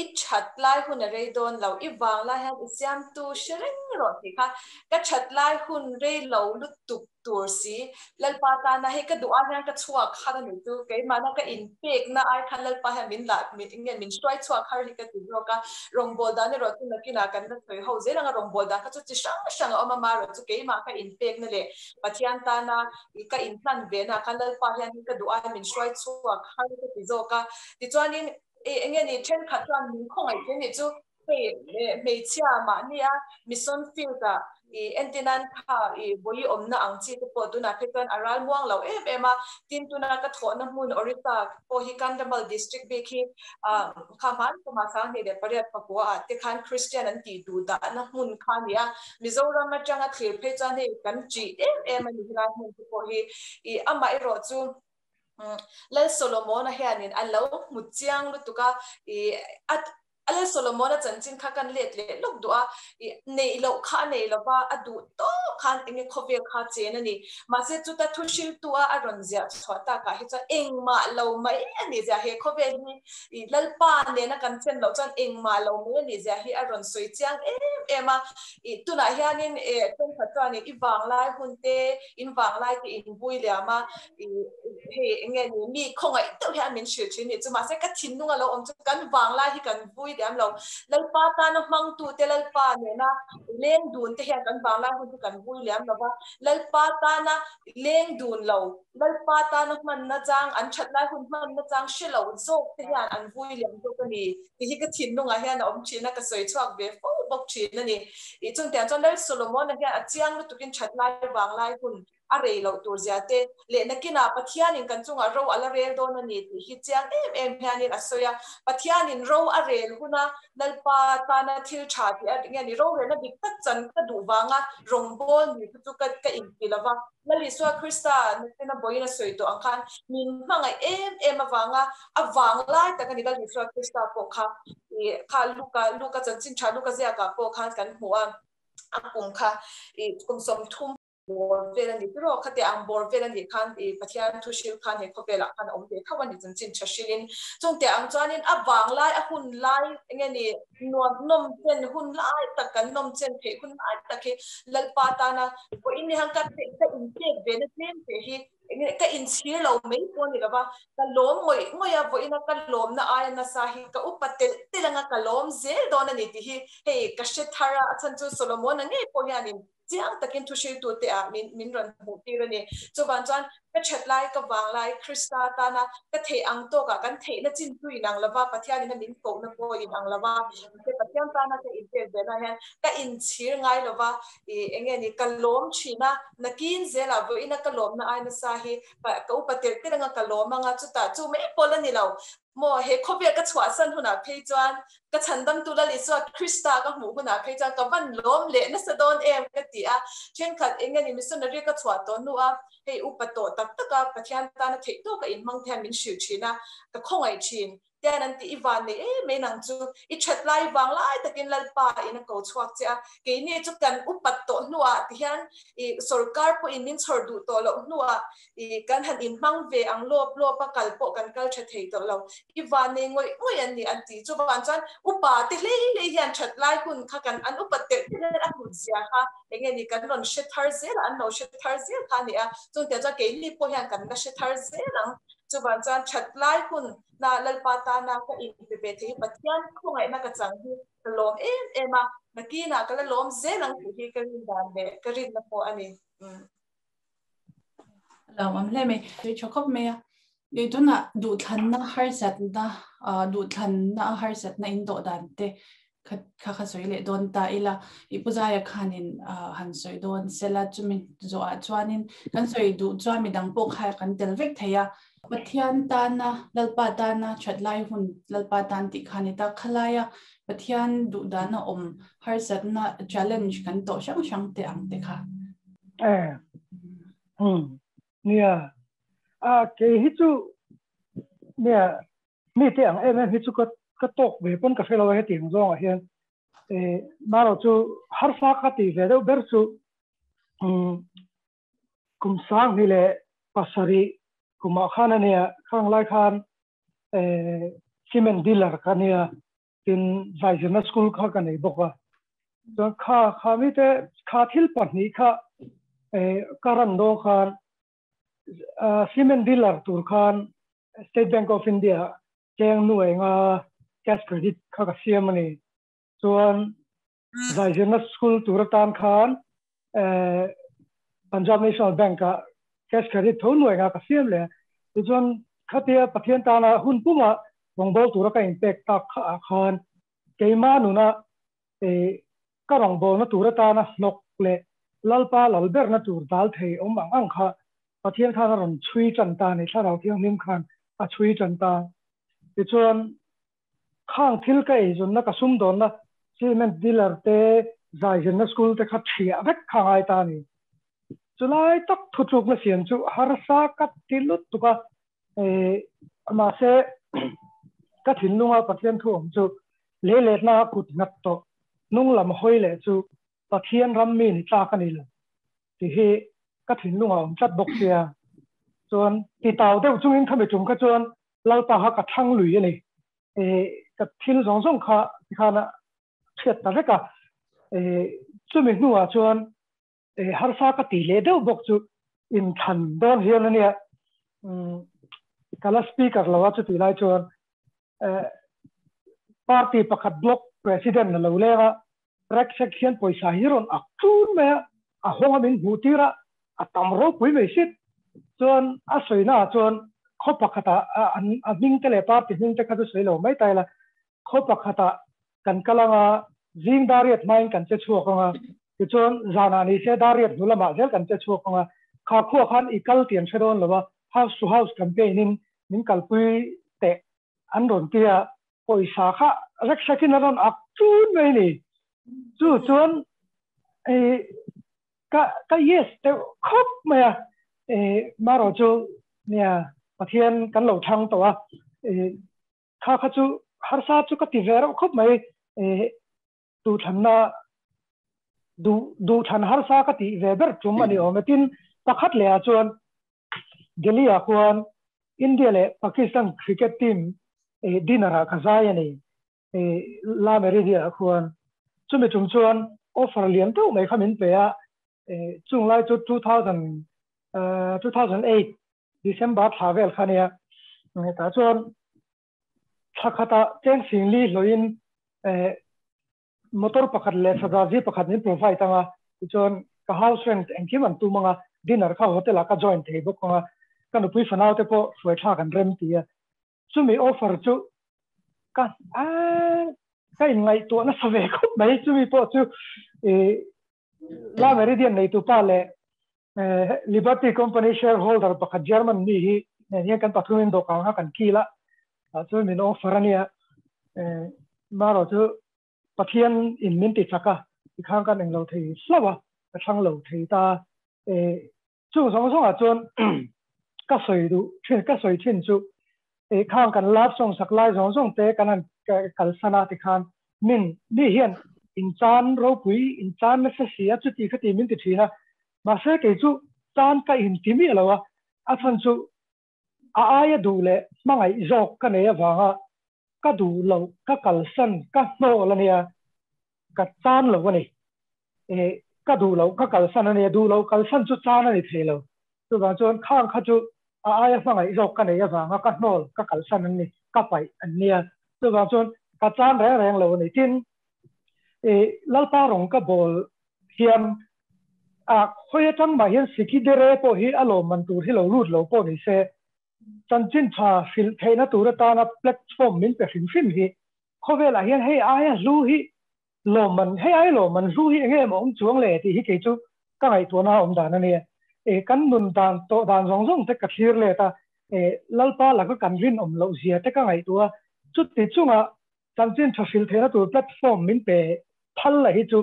i that lai hun a rei dawn lo, i vang lai hian i siamtu hre reng rawh tih kha ka that lai hun rei lo lutuk tur si, Lalpa tana hei ka duh ah hian ka chhuak har a nih chu, keimahna ka inpekna ai khan Lalpa hian min lah enge min hruai chhuak har hi ka ti zawk a, rawngbâwl dan erawh chu nakinah kan la sawi ho zel ang a, rawngbâwl dan kha chu chi hrang hrang a awm a, marawh chu keimah ka inpekna leh Pathian tana ka inhlan vena ah khan Lalpa hian ka duh ai min hruai chhuak har ka ti zawk a, tichuanin enge ni thenkhat chuan min khawngaih hle nih chu Hei hmeichhia mahnia mission field ah i entinan kha i vawi awmna ang chi te pawh tunah phei chuan a ral muang lo em em a, tin tuna ka thawhna hmun Orissa pawh hi Kandhamal district bik hi kha hman kumah 2008 pakua ah te khan Christian an tih duh dahna hmun kha a ni a, Mizoram atanga thlir phei chuan hei kan ṭih em em a ni helai hmun te pawh hi i amaherawh chu Lal Solomona hianin a lo hmu chiang lutuk a, i a Lal Solomona chanchin kha kan let leh lawk duh a, i neih loh kha a nei lova, a duh tawk khan enge khawvel kha chen a ni. Mahse chuta thu hriltu a a rawn ziah chhuah takah hi chuan engmah lo mai a nih zia, he khawvel hi i Lalpa nena kan chen loh chuan engmah lo mai a nih zia hi a rawn sawi chiang em em a. I tunah hianin e thenkhat chuanin i vanglai hun te, in vanglai te in vui liam a, hei enge ni mi khawngaih deuh hian min hrilh thin ni chu mahse ka thinlung a lo awm chu kan vanglai hi kan vui diam lo Lalpa tana hmangtu te Lalpa nena leng dun te hian kan vanglai hun chu kan vui liam lo va Lalpa tana leng dun lo Lalpa tana hmanna chang an that lai hun hmanna chang hre lo zawk te hian an vui liam zawk a ni tih hi ka thinlungah hian a awm thin a ka sawi chhuak ve fo bawk thin a ni i chungtiang chuan Lal Solomon-a hian a chiang lutukin that lai vanglai hun. a rei loh tur zia te leh nakinah Pathianin kan chungah ro a la rel dawn a ni tih hi chiang em em hianin a sawi a. Pathianin ro a rel huna Lalpa tana thil tha tih a nge ni rorelna dik tak chan ka duh vanga rawngbâwl ni kha chu ka ka inti lo va. Lal Isua Krista nakin a bawiin a sawi tawh ang khan min hmangaih em em avanga a vang lai tak a ni Lal Isua Krista pawh kha ih kha Luka Luka chanchin tha Luka ziakah pawh khan kan hmu a a kum kha ih kum 30 bawr vel a ni tiraw khate ang bawr vel a nih khan ih Pathian thu hril khan he khawvelah khan a awm ve tho a ni chanchin tha hrilin chungte ang chuanin a vang lai a hun lai enge ni nuam nawm chen hun lai tak kan nawm chen theih hun lai tak hi Lalpa tana pawhin ni han ka ka inpek ve na tlem teh hi enge ka inchhir lo mai pawh a ni lova ka lawm ngawih ngawih a vawiina ka lawmna aia nasa hi ka upa telh telh anga ka lawm zel dawn a ni tih hi hei ka hre thar a a chhan chu Solomon-a ngei pawh hianin Chiang takin thuhriltute ah min min rawn hmuh tir a ni. Chuvang chuan ka that lai, ka vang lai, Krista tana ka theih ang tawkah kan theihna chin chu inang lova, Pathianin a min kohna pawh inang lova, mahse Pathian tana ka inpek ve lai hian ka inchhir ngai lova, ih eng nge ni ka lawm thin a, nakin zelah vawiina ka lawmna ai nasa hi ka upa telh telh anga ka lawm anga chutah chu mai pawl a ni lo. Maw, he khawvel ka chhuahsan hunah phei chuan ka chhandamtu Lal Isua Krista ka hmuh hunah phei chuan ka van lawm leh nasa dawn em ka ti a. Thenkhat eng nge ni missionary ka chhuah tawh hnu a, hei upa tawh tak tak a Pathian tana theih tawka inhmang te hian min hrilh thin a, ka khawngaih thin. Tian an ti, I van nei em mai nang chu, i that lai vang lai takin Lalpa in a ko chhuak che a, keini chu kan upat tawh hnuah ti hian i sorkar pawhin min chhawr duh tawh loh hnuah I kan han inhmang ve ang lawp lawp a, kal pawh kan kal tha thei tawh lo. I van nei ngawih ngawih an ni an ti. Chuvan chuan upa te hlei hlei hian that lai hun kha kan an upat telh telh hian a hlut zia kha eng nge ni kan rawn hre thar zel a, an lo hre thar zel kha a ni a. Chungtiang chuan keini pawh hian kan la hre thar zel ang. Chuvan chuan that lai hun na Lalpa tana ka inpe ve thei hi Pathian khawngaihna ka chang hi ka lawm em em a, nakinah ka la lawm zel ang tih hi ka rin dan leh ka rinna pawh a ni. Lo am hle mai. Tui tha khawp mai a. Ni tunah duhthlanna harsatna duhthlanna harsatna in dawh dan te kha kha kha sawi leh dawn ta ila. I pu Zaia khanin han sawi dawn sela chumi zawhah chuanin kan sawi duh chuan midang pawh kha kan tel vek thei a. Pathian tana Lalpa tana that lai hun Lalpa tan tih kha ni ta khalaia Pathian duh dana awm harsatna challenge kan tawh hrang hrang te ang te kha. Eh, nia, a ke hi chu nia mi te ang em em hi chu ka ka tawk ve pawn ka hre lo a hetiang zawngah hian eh maro chu harsa ka ti ve deuh ber chu kum 2007 kumah khan ania khang lai khan eh cement dealer ka nia tin zaizirna school kha ka nei bawk a chuan kha kha mi te kha thil pahnih kha eh ka ran dawn khan cement dealer tur khan State Bank of India cheng nu enga cash credit kha ka siam a ni chuan zaizirna school tur atan khan eh Punjab National Bank ah cash credit tho nu enga ka siam leh tichuan khatia Pathian tana hun puma rawngbâwl tura ka inpek tak kha ah khan keima nuna eh ka rawngbâwlna tur atana hnawk leh Lalpa lal berna tur dal thei awm ang ang kha Pathian khan a rawn chhui tan ta a ni, Thlarau Thianghlim khan a chhui tan ta. Tichuan khang thil ka eizawnna ka sumdawnna cement dealer te zaizirna school te kha thiah vek kha ngai ta a ni. Chulai tak thutlukna siam chu harsa ka ti lutuk a, mahse ka thinlunga Pathian thu awm chu leiletna kut nghat tawh hnung lam hawi leh chu Pathian ram mi ni tlak a ni lo tih hi ka thinlungah awm tlat bawk sia. Chuan titau deuh chungin khami tum kha chuan Lalpa kha ka thlang lui a ni. Ka thil zawng zawng kha tikhan a hriat ta vek a. Chumi hnuah chuan harsa ka ti leh deuh bawk chu inthlan dawn hian a nia. Ka la speaker lo a chutih lai chuan party pakhat block president a lo leng a, Raksek hian pawisa hi rawn ak tlun mai a, a hawng a min hmuh tir a, a tam ropui mai sit. Chuan a sawina ah chuan khaw pakhatah an a hming te leh party hming te kha chu sawi lo mai ta ila, khaw pakhatah kan kal anga zing dariat hmain kan che chhuak anga, tichuan zanah ni se dariat hnu lamah zel kan che chhuak anga, Kha khuah khan i kal tih an hre dawn lo a, house to house campaign in min kalpui teh an rawn ti a, pawisa kha rek hrekin a rawn ak tun mai a ni. Chu chuan ka ka yes deuh khawp mai a, marawh chu nia Pathian kan lo thlang tawh a, kha kha chu harsa chu ka ti ve reuh khawp mai. Duhthlanna duh duhthlan harsa ka tih ve ber tum a ni awm e. Tin, pakhat leh ah chuan Delhi ah khuan India leh Pakistan cricket team dinner ah ka zai a ni La Meridian ah khuan. Chumi tum chuan offer lian deuh mai kha min pe a, chung lai chu 2000 2008 December thla vel kha nia. Tah chuan Thla khatah cheng singli hlawhin motor pakhat leh thlaza zi pakhat min provide anga, tichuan ka house rent engkim an tum anga, dinner kha hotel ah ka join thei bawk anga, ka nupui fanau te pawh hruai thlak an rem ti a. Chumi offer chu ka ka inngaihtuah nasa ve khawp mai, chumi pawh chu La Meridian neitupa leh Liberty Company shareholder pakhat German mi hi nen hian kan pathumin dawhkan kha kan kil a, tah chuan min offer a nia. Marawh chu Pathian in min ti chak a, tikhan kan englo thei hlauh a, ka thlang lo thei ta. Chung zawng zawngah chuan ka sawi duh thin, ka sawi thin chu khang kan love song sak lai zawng zawng te kan han kalsan a tikhan min mi hian in chan ropui in chan nasa si a chuti khati min ti thin a, mahse kei chu chan ka in ti miah lo a, a chhan chu a aia duh leh hmangaih zawk ka nei avanga ka duh loh ka kalsan ka hnawl a nia, ka chan lo a ni. Ka duh loh ka kalsan a nia, duh loh kalsan chu chan a ni thei lo. Chuvang chuan khang kha chu a aia hmangaih zawk ka nei avanga ka hnawl ka kalsan an ni, ka paih an nia. Chuvang chuan ka chan reng reng lo a ni. Tin, Lalpa rawng ka bawl hian a khawi atang mah hian Sikidere pawh hi a lawmman tur hi lo lut lo pawh ni se, chanchin tha hrilh theihna tur atana platform min pe hrim hrim hi khawvelah hian hei aia hlu hi lawmman, hei aia lawmman hlu hi enge emaw awm chuang le tih hi kei chu ka ngaihtuahna a awm dan a nia. Kan nun dan tawh dan zawng zawng te ka thlir let a, Lalpa laka kan rinawm loh zia te ka ngaihtuah a, chuti chunga chanchin tha hrilh theihna tur platform min pe phal la hi chu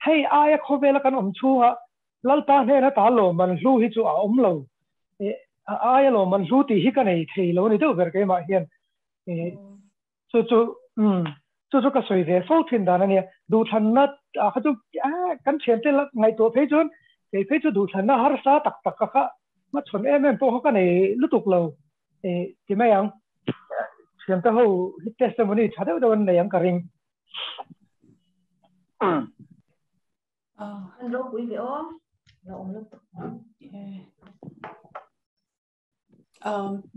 hei aia khawvela kan awm chhunga Lalpa hnena ta lawmman hlu hi chu a awm lo. A aia lawmman hlu tih hi ka nei thei lo a ni deuh ber keimah hian. Chu chu umm chu chu ka sawi ve fo thin dan a nia. Duhthlanna ah kha chu kan thiante la ngaihtuah phei chuan kei phei chu duhthlanna harsa tak tak ka kha hmachhawn em em pawh kha ka nei lutuk lo ti mai ang. Thiante ho hi testimony tha deuh deuh an nei ang ka ring. An ropui ve aw. Lo awm lutuk.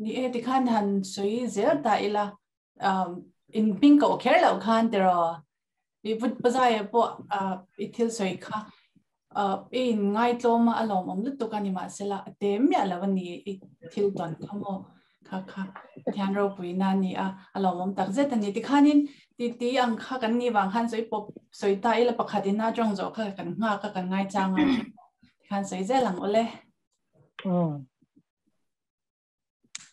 Ni e tikhan han sawi zel ta ila in hming koh kher loh khan tiraw i vut pazaia pawh i thil sawi kha i in ngaitlawm a a lawmawm lutuk a ni mahsela a te miah lo a ni i thil tawn kha maw kha kha Pathian ropui na a ni a a lawmawm tak zet a ni tikhanin ti ti ang kha kan ni vang khan sawi pawp sawi ta ila pakhat in a tawng zawh kha kan nghak a kan ngaichang a tikhan sawi zel ang awle.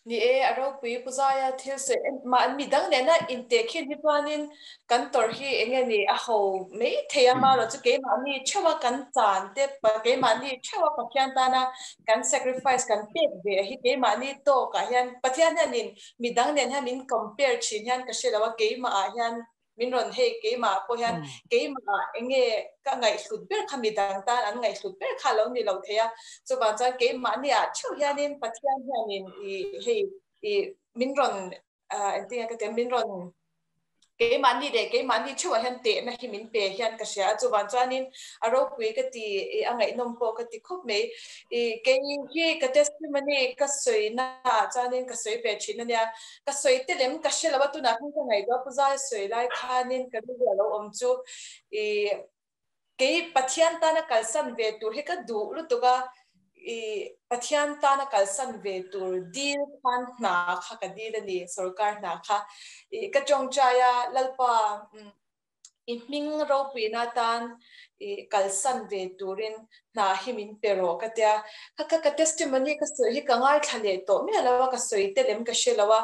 Ni e, a ropui Pu Zaia thil sawi mah midang nena intehkhin hi chuanin kan tawrh hi eng nge ni a ho mai thei a, marawh chu keimahni theuha kan chan te, keimahni theuha Pathian tana kan sacrifice kan pek ve hi keimahni tawkah hian Pathian hianin midang nen hian min compare thin hian ka hre lo a, keimahah hian Min rawn hei keimah pawh hian keimah enge ka ngaihhlut ber kha midang tan an ngaihhlut ber kha lo ni lo thei a, chuvang chuan keimahni ah theuh hianin Pathian hianin i hei i min rawn engtin nge ka ti ang min rawn keimahni leh keimahni theuh ah hian tehna hi min pe hian ka hria a, chuvang chuanin a ropui ka ti i a ngaihnawm pawh ka ti khawp mai. I kei hi ka testimony ka sawina ah chuanin ka sawi ve thin a nia. Ka sawi te lem ka hre lo a, tunah khan ka ngaihtuah Pu Zai sawi lai khanin ka rilru a lo awm chu i kei Pathian tana kalsan ve tur hi ka duh lutuk a, i Pathian tana kalsan ve tur dil khan hna kha ka dil a ni, sorkar hna kha. I ka tawngtai a, Lalpa. I hming ropuina atan i kalsan ve turin hna hi min pe rawh ka tia. Kha kha ka testimony ka sawi hi ka ngaithla leh tawh miah lo a, ka sawi te lem ka hre lo a.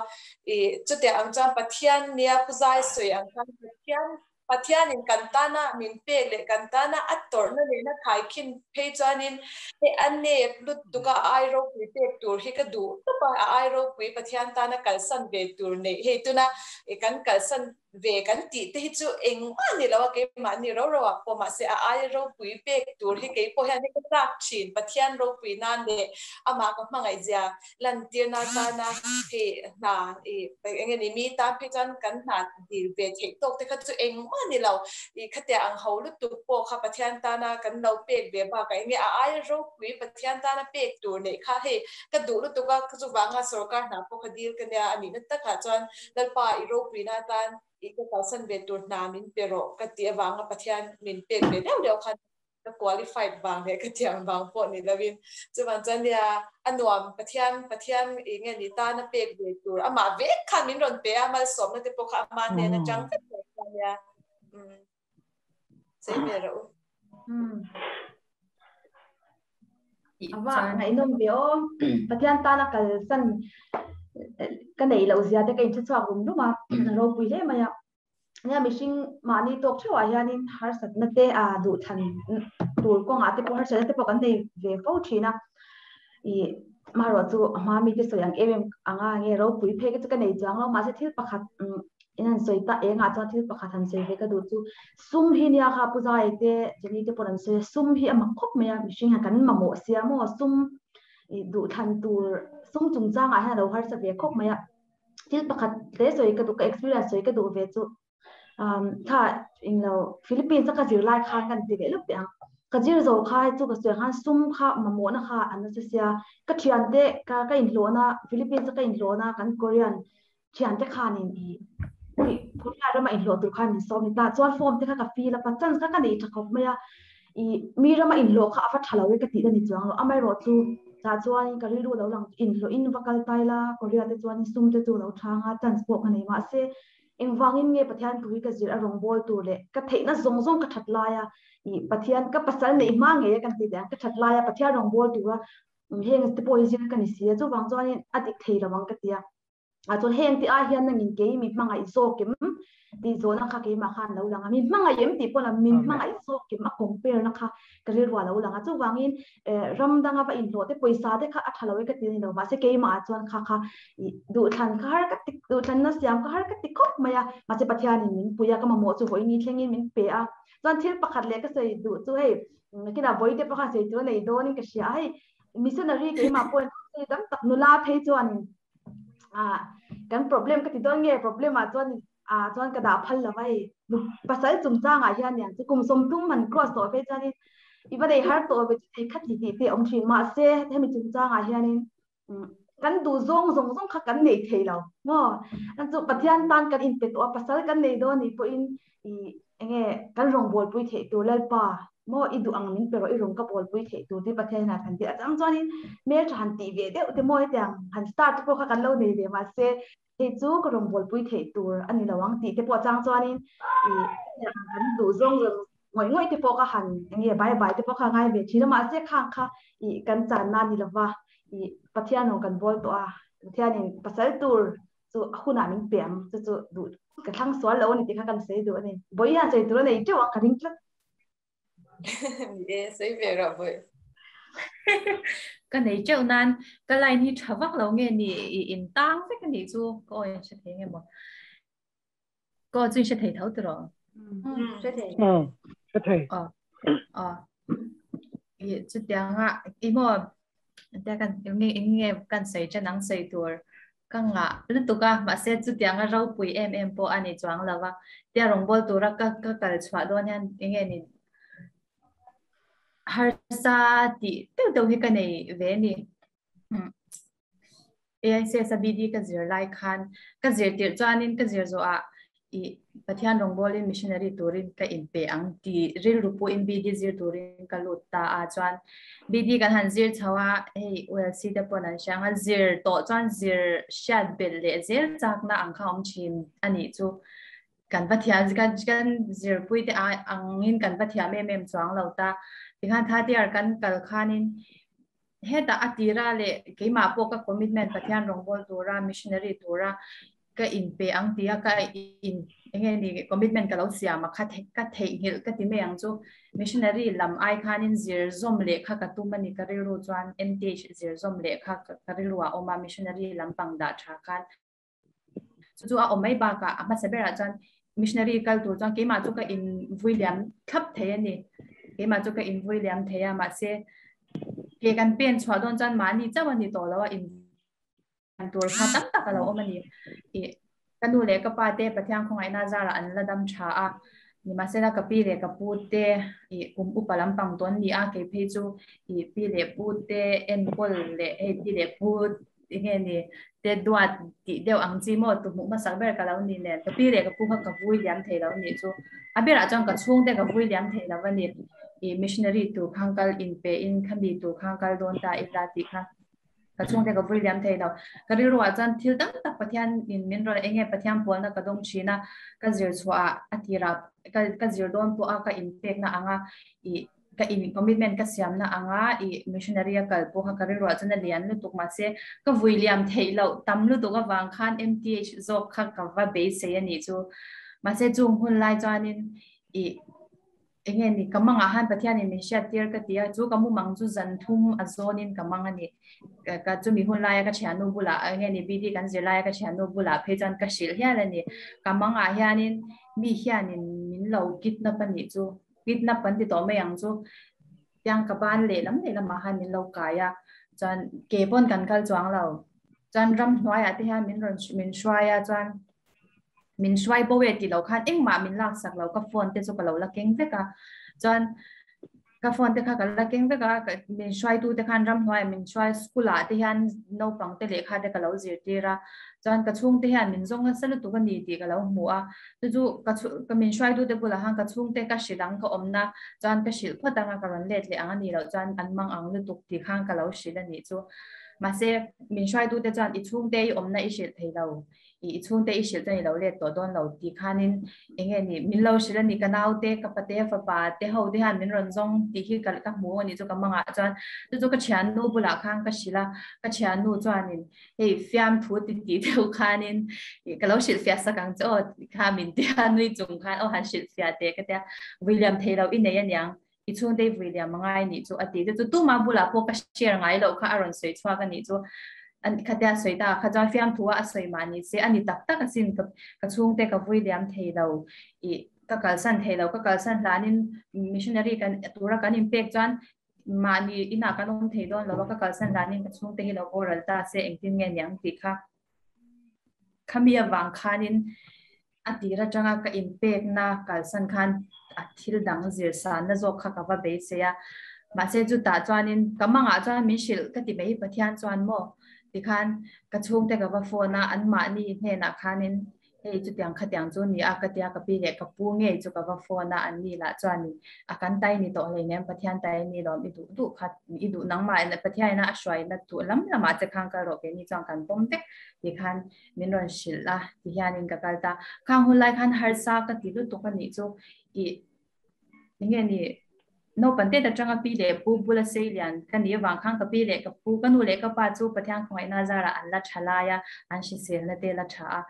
I chutiang ang chuan Pathian nia Pu Zai sawi ang khan Pathian Pathianin kan tana min pek leh kan tana a tawrhna nena khaikhin phei chuanin hei a nep lutuk a, a ai ropui pek tur hi ka duh tawp a, a ai ropui Pathian tana kalsan ve tur neih hei tuna i kan kalsan ve kan tih te hi chu engmah ni lo a, keimahni ro ro ah pawh mahse a aia ropui pek tur hi kei pawh hian hi ka chak thin, Pathian ropui nan leh amah ka hmangaih zia lantir na tana hei hna i eng nge ni mi tan phei chuan kan hna dil ve theih tawk te kha chu engmah ni lo, i khatia ang ho lutuk pawh kha Pathian tana kan lo pek ve bakah eng nge a aia ropui Pathian tana pek tur neih kha hei ka duh lutuk a, chuvanga sorkar hna pawh kha dil ka nia a nihna takah chuan Lalpa, i ropuina atan i ka kalsan ve tur hna min pe rawh ka tih avanga Pathian min pek ve deuh deuh khan ka qualified vang leh ka thiam vang pawh ni lovin chuvang chuan nia a nuam Pathian Pathian i nge ni tana pek ve tur amah vek khan min rawn pe a malsawmna te pawh kha ama hnen atang vek mai kha nia um sei ve rawh u. Awa ngaihnawm ve aw. Pathian tana kalsan ka neih loh zia te ka inhre chhuak rum rum a, ropui hle mai a. Nia mihring mahni tawk theuhah hianin harsatna te a duhthlan tur kawngah te pawh harsatna te pawh kan nei ve fo thin a. I marawh chu a hma mite sawi ang em em anga nge ropui phei ka chu ka nei chuang lo mahse thil pakhat in han sawi ta engah chuan thil pakhat han sawi ve ka duh chu sum hi nia kha Pu Zai te Jenny te pawh an sawi a sum hi a mak khawp mai a mihring hian kan mamawh sia maw sum i duhthlan tur sum chungchangah hian a lo harsa ve khawp mai a thil pakhat hle sawi ka duh ka experience sawi ka duh ve chu um tha englo Philippines a ka zir lai khan kan ti leh lawk teh ang ka zir zo kha chu ka sawi khan sum kha mamawhna kha an nasa sia ka thiante ka ka inhlawhna Philippines a ka inhlawhna kan Korean thiante khanin i Korea rama inhlawh tur khan min sawm ni ta chuan form te kha ka fill up a chance kha ka nei tha khawp mai a i mi rama inhlawh kha a va tha lo e ka tih na ni chuang lo amaherawh chu tah chuan ka rilru lo lang inhlawh in va kal tai la Korea te chuan sum te chu lo chang a chance pawh ka nei mahse Engvangin nge Pathian thu hi ka zir a rawngbâwl tur leh ka theihna zawng zawng ka that laia i Pathian ka pasal neih hma ngei a kan ti leh ang, ka that laia Pathian rawngbâwl tura heng te pawh hi zir ka ni si a, chuvang chuanin a dik thei lo ang ka ti a. Ah chuan heng te ai hian nangin kei mi hmangaih zawk em tih zawhna kha keimah khan lo lang a, mi hmangaih em tih pawh la min hmangaih zawk em a compare na kha ka rilru a lo lang a, chuvangin ram danga va inhlawh te pawisa te kha a tha lo e ka ti a ni lo, mahse keimah ah chuan kha kha duhthlan kha har ka ti duhthlanna siam kha har ka ti khawp mai a, mahse Pathianin min pui a, ka mamawh chu vawiin ni thlengin min pe a, chuan thil pakhat leh ka sawi duh chu hei nakinah vawi te pawh khan sawi tur a nei dawnin ka hria a, hei missionary keimah pawhin tam tak nula phei chuanin kan problem ka ti dawn nge problem ah chuan ah chuan ka dah phal lo a hei pasal chungchangah hian niang chu kum 30 man cross tawh phei chuanin i va nei har tawh ve chu nei khat ti tih te awm thin mahse hemi chungchangah hianin kan duh zawng zawng zawng kha kan nei thei lo maw an chu Pathian tan kan inpe tawh a pasal kan nei dawn nih pawhin i enge kan rawngbawlpui theih tur Lalpa maw i duh ang min pe rawh i rawn ka bawlpui theih tur te Pathian hian kan ti a chang chuanin hmeltha han tih ve deuh te maw hetiang han start te pawh kha kan lo nei ve mahse hei chu ka rawn bawlpui theih tur a ni lo ang tih te pawh chang chuanin i kan duh zawng zawng ngawih ngawih te pawh ka han enge bai bai te pawh kha ngai ve thin a mahse khang kha i kan channa ni lova i Pathian rawn kan bawl tawh a Pathianin pasal tur chu a hunah min pe ang chu chu duh ka thlang sual lo a ni tih kha kan sawi duh a ni. Vawiin hian sawi tur a nei teuh a ka ring tlat. Ni e, sawi ve rawh vawi. Ka nei teuh nan ka line hi tha vak lo nge ni i in tang vek a nih chu ka aw in hre thei nge maw. Ka aw chu in hre thei tho tiraw? Hre thei. Hre thei. Aw. Aw. I chutianga i maw tia kan nge nge kan sawi chen ang sawi tur ka ngah lutuk a mahse chutianga ropui em em pawh a ni chuang lo va tia rawngbâwl tura ka ka kal chhuah dawn hian enge ni harsa tih deuh deuh hi ka nei ve a ni. AICS a BD ka zir lai khan ka zir tirh chuanin ka zir zawhah i Pathian rawngbawlin missionary turin ka inpe ang ti rilru pawhin BD zir turin ka lut ta a chuan BD kan han zir chho a hei ULC te pawn an hria ang a zir tawh chuan zir hriat belh leh zel chakna ang kha awm thin a nih chu. Kan va thiam kan kan zirpui te angin kan va thiam em em chuang lo ta. Tikhan third year kan kal khanin heta a tira leh keimah pawh ka commitment Pathian rawngbawl tura missionary tura ka in pe ang tia ka in enge ni commitment ka lo siam a kha ka theihnghilh ka ti mai ang chu missionary lam ai khanin zir zawm leh kha ka tum ani ka rilru chuan MTH zir zawm leh kha ka rilru ah awm a missionary lampang dah tha khan chu chu a awm mai bakah a hmasa berah chuan missionary kal tur chuan keimah chu ka in vui liam thlap thei a ni keimah chu ka in vui liam thei a mahse ke kan pen chhuah dawn chuan mahni chauh a ni tawh lo a in tur kha tam tak a lo awm a ni i ka nu leh ka pa te Pathian khawngaihna zarah an la dam tha a nimahsela ka pi leh ka pu te i kum upa lampang tawn ni a kei phei chu i pi leh pu te enkawl leh hei pi leh pu enge ni te duat tih deuh ang chi maw tu hmuh hmasak ber ka lo ni nen ka pi leh ka pu kha ka vui liam thei lo nih chu a berah chuan ka chhungte ka vui liam thei lo a ni i missionary tur khang kal in pe in khami tur khang kal dawn ta ila tih kha ka chhungte ka vui liam thei lo ka rilru ah chuan thil tam tak Pathian in min rawn enge Pathian pawlna ka dawng thin a ka zir chhuah a tirah ka ka zir dawn pawh a ka in pekna anga i ka in commitment ka siamna anga i missionary a kal pawh kha ka rilruah chuan a lian lutuk mahse ka vui liam theih loh tam lutuk avang khan MTH zawk kha ka va beisei a nih chu mahse chung hun lai chuanin i enge ni ka mangah han Pathianin min hriat tir ka ti a chu ka mumang chu zan thum a zawnin ka mang a ni ka chumi hun laia ka thiannu bulah enge ni BD kan zir laia ka thiannu bulah phei chuan ka hrilh hial a ni ka mangah hianin mi hianin min lo kidnap a nih chu kidnap kan ti tawh mai ang chu tiang ka ban leh lam leh lamah khan min lo kai a chuan ke pawn kan kal chuang lo chuan ram hnuaiah te hian min rawn min hruai a chuan min hruai bo e tih loh khan engmah min lak sak lo ka phone te chu ka lo la keng vek a chuan ka phone te kha ka la keng vek a min hruaitu te khan ram hnuaiah min hruai school ah te hian naupang te lehkha te ka lo zirtir a chuan ka chhungte hian min zawng nasa lutuk a ni tih ka lo hmu a chu chu ka chhu ka min hruaitute bulah khan ka chhungte ka hrilh ang ka awmna chuan ka hrilh phawt anga ka rawn let leh ang a nih loh chuan an mang ang lutuk tih khan ka lo hrilh a nih chu mahse min hruaitute chuan i chhungte i awmna i hrilh thei lo i i chhungte i hrilh chuan i lo let tawh dawn lo tih khanin enge ni min lo hrilh a ni ka naute ka pate fapa te ho te hian min rawn zawng tih hi ka ka hmu a nih chu ka mangah chuan chu chu ka thiannu bulah khan ka hrilh a ka thiannu chuanin hei fiamthu ti tih deuh khanin ka lo hrilh fiah sak ang che aw kha min tia nui chung khan aw han hrilh fiah teh ka tia William thei lo i nei aniang i chhungte i William a ngai nih chu a ti te chu tuma bulah pawh ka share ngai loh kha a rawn sawi chhuak a nih chu an khatia sawi ta kha chuan fiamthu a a sawi mah ni se a ni tak tak asin ka ka chhungte ka William thei lo i ka kalsan thei lo ka kalsan hlanin missionary kan tura kan inpek chuan mahni inah kan awm thei dawn lo a ka kalsan danin ka chhungte hi lo boral ta se engtin nge niang tih kha khami avang khanin a tir atanga ka inpekna kalsan khan a thil dang zir sanna zawk kha ka va beisei a mahse chutah chuanin ka mangah chuan min hrilh ka ti mai Pathian chuan maw tikhan ka chhungte ka va phone a anmahni hnenah khanin Hei chutiang khatiang chu ni a ka tia ka pi leh ka pu ngei chu ka va phone a an ni lah chuanin a kan tai ni tawh hleinem Pathian tai a ni lawm i duh duh kha i duh nangmah in Pathian ina a hruaina duh lam lamah che khan kal rawh keini chuan kan pawm vek ti khan min rawn hrilh a ti hianin ka kal ta khang hun lai khan harsa ka ti lutuk a nih chu i Enge ni naupang te atanga pi leh pu bula sei lian ka nih avang khan ka pi leh ka pu ka nu leh ka pa chu Pathian khawngaihna zarah an la tha lai a, an hriselna te la tha a,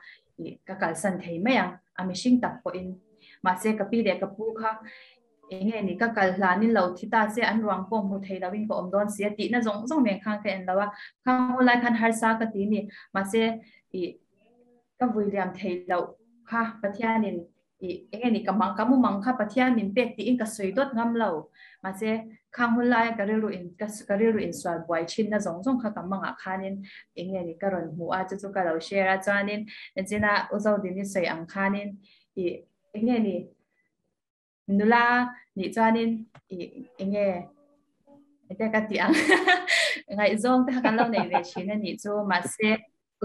ih ka kalsan thei mai ang a mihring tak pawhin. Mahse ka pi leh ka pu kha enge ni ka kal hlanin lo thi ta se an ruang pawh hmu thei loin ka awm dawn si a tihna zawng zawng nen khan ka en lo a, khang hun lai khan harsa ka ti ni. Mahse ih ka vui liam thei loh kha Pathianin I enge ni ka mang ka mu mang kha Pathian min pek tiin ka sawi dawt ngam lo. Mahse khang hun laia ka rilru in ka ka rilru in sual buai thinna zawng zawng kha ka mangah khanin enge ni ka rawn hmu a chu chu ka lo share a chuanin enchina U Zodini sawi ang khanin i enge ni nula nih chuanin i enge ete ka ti ang ngaihzawng te kha kan lo nei ve thin a nih chu mahse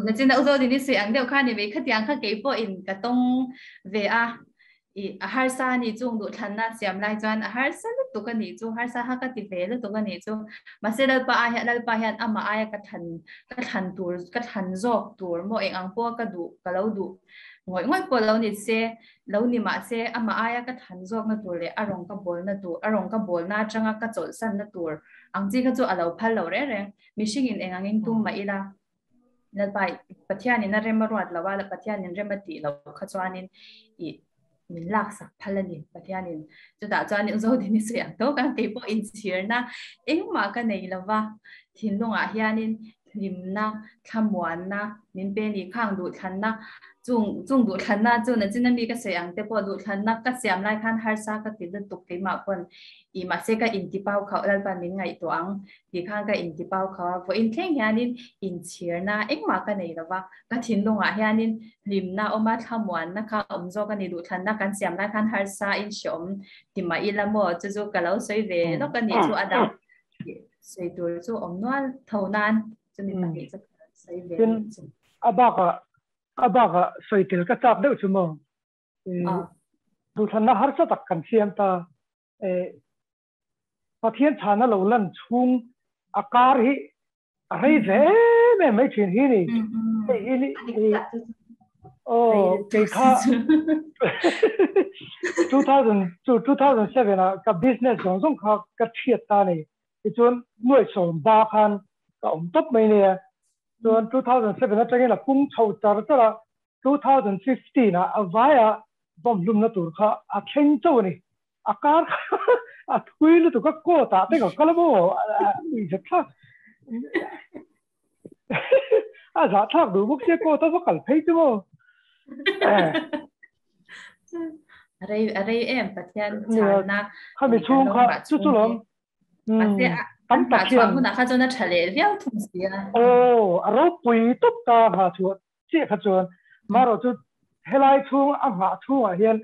Nachin a uzo dini sui ang deuh kha ni mai khatiang kha kei pawhin ka tawng ve a. I a harsa a nih chung duhthlanna siam lai chuan a harsa lutuk a nih chu, harsa kha ka ti ve lutuk a nih chu. Mahse Lalpa ai hian Lalpa hian amah aia ka thlan ka thlan tur ka thlan zawk tur maw eng ang pawha ka duh ka lo duh ngawih ngawih pawh lo ni se lo ni mahse amah aia ka thlan zawkna tur leh a rawng ka bawlna tur a rawng ka bawlna atanga ka chawlhsanna tur ang chi kha chu a lo phal lo reng reng. Mihringin eng angin tum mah ila Lalpa Pathianin a rem a ruat lo a, Pathianin rem a tih loh kha chuanin i min laksak phal a ni Pathianin. Chutah chuan Zodini sawi ang tawk a, kei pawh inchhirna engmah ka nei lo va, thinlungah hianin hlimna, thlamuanna min pe ni khang duhthlanna chung chung duhthlanna chu nachin ami ka sawi ang te pawh duhthlanna ka siam lai khan harsa ka ti lutuk keimah pawn i mahse ka intipau khauh Lalpa min ngaihtuah ang Ti khan ka inti pau kho a, vawiin thleng hianin inchhirna engmah ka nei lo va, ka thinlungah hianin hlimna awm a, thlamuanna kha awm zawk a ni, duhthlanna kan siam lai khan harsa in hreawm ti mah ila maw, chu chu ka lo sawi ve lawk a nih chu a dang sawi tur chu awm nual tho nan chumi pahnih chu ka lo sawi ve nih chu. A bakah a bakah sawi tel ka chak deuh chu maw, duhthlanna harsa tak kan siam ta. Pathian chhana lo lan chhung a kar hi a rei ve em em mai thin hi ni. Hei hi ni oh kei kha 2000 2007 a ka business zawng zawng kha ka thiat ta ni. Tichuan nuai sawm ba khan ka awm tawp mai nia. Chuan 2007 atangin a pung chho char char a 2015 ah a vaia bomb hlumna tur kha a thleng chauh a ni. A kar kha a thui lutuk a court ah te ka kal a maw a zat thlak a zah thlak duh bawk sia court a va kal phei chu maw. A rei a rei em Pathian chhanna khami chhung kha chu chu lawm tam tak hian hunah kha chuan a tha leh viau thung sia. Aw a ropui tawp ta ha chuan chiah kha chuan marawh chu helai chhung a nghah chhungah hian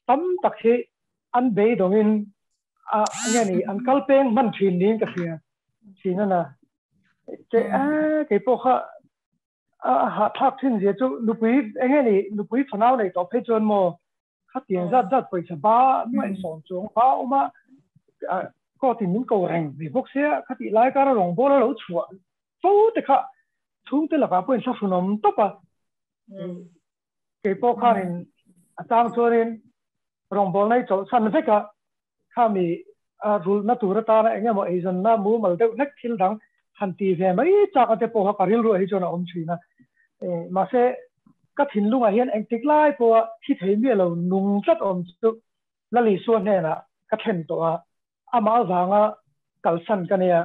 tam tak hi an beidawngin a nge ni an kal peng hman thin niin ka hria thin a na che a kei pawh kha a hahthlak thin zia chu nupui enge ni nupui fanau nei tawh phei chuan maw khatiang zat zat pawisa ba nuaih sawm chuang ba awm a court in min ko reng mai bawk sia khatih lai kara rawngbawl a lo chhuah fo te kha chhungte lakah pawhin thlahrunawm tawp a kei pawh khanin a chang chuanin rawngbawl nei chawlhsan vek a khami a rulhna tur atana eng emaw eizawnna mumal deuh hlek thil dang han ti ve mai chak a te pawh kha ka rilruah hi chuan a awm thin a. Mahse ka thinlungah hian engtik lai pawha thi thei miah lo nung tlat awm chu Lalisua hnenah ka thlen tawh a, amah avanga kalsan ka nia,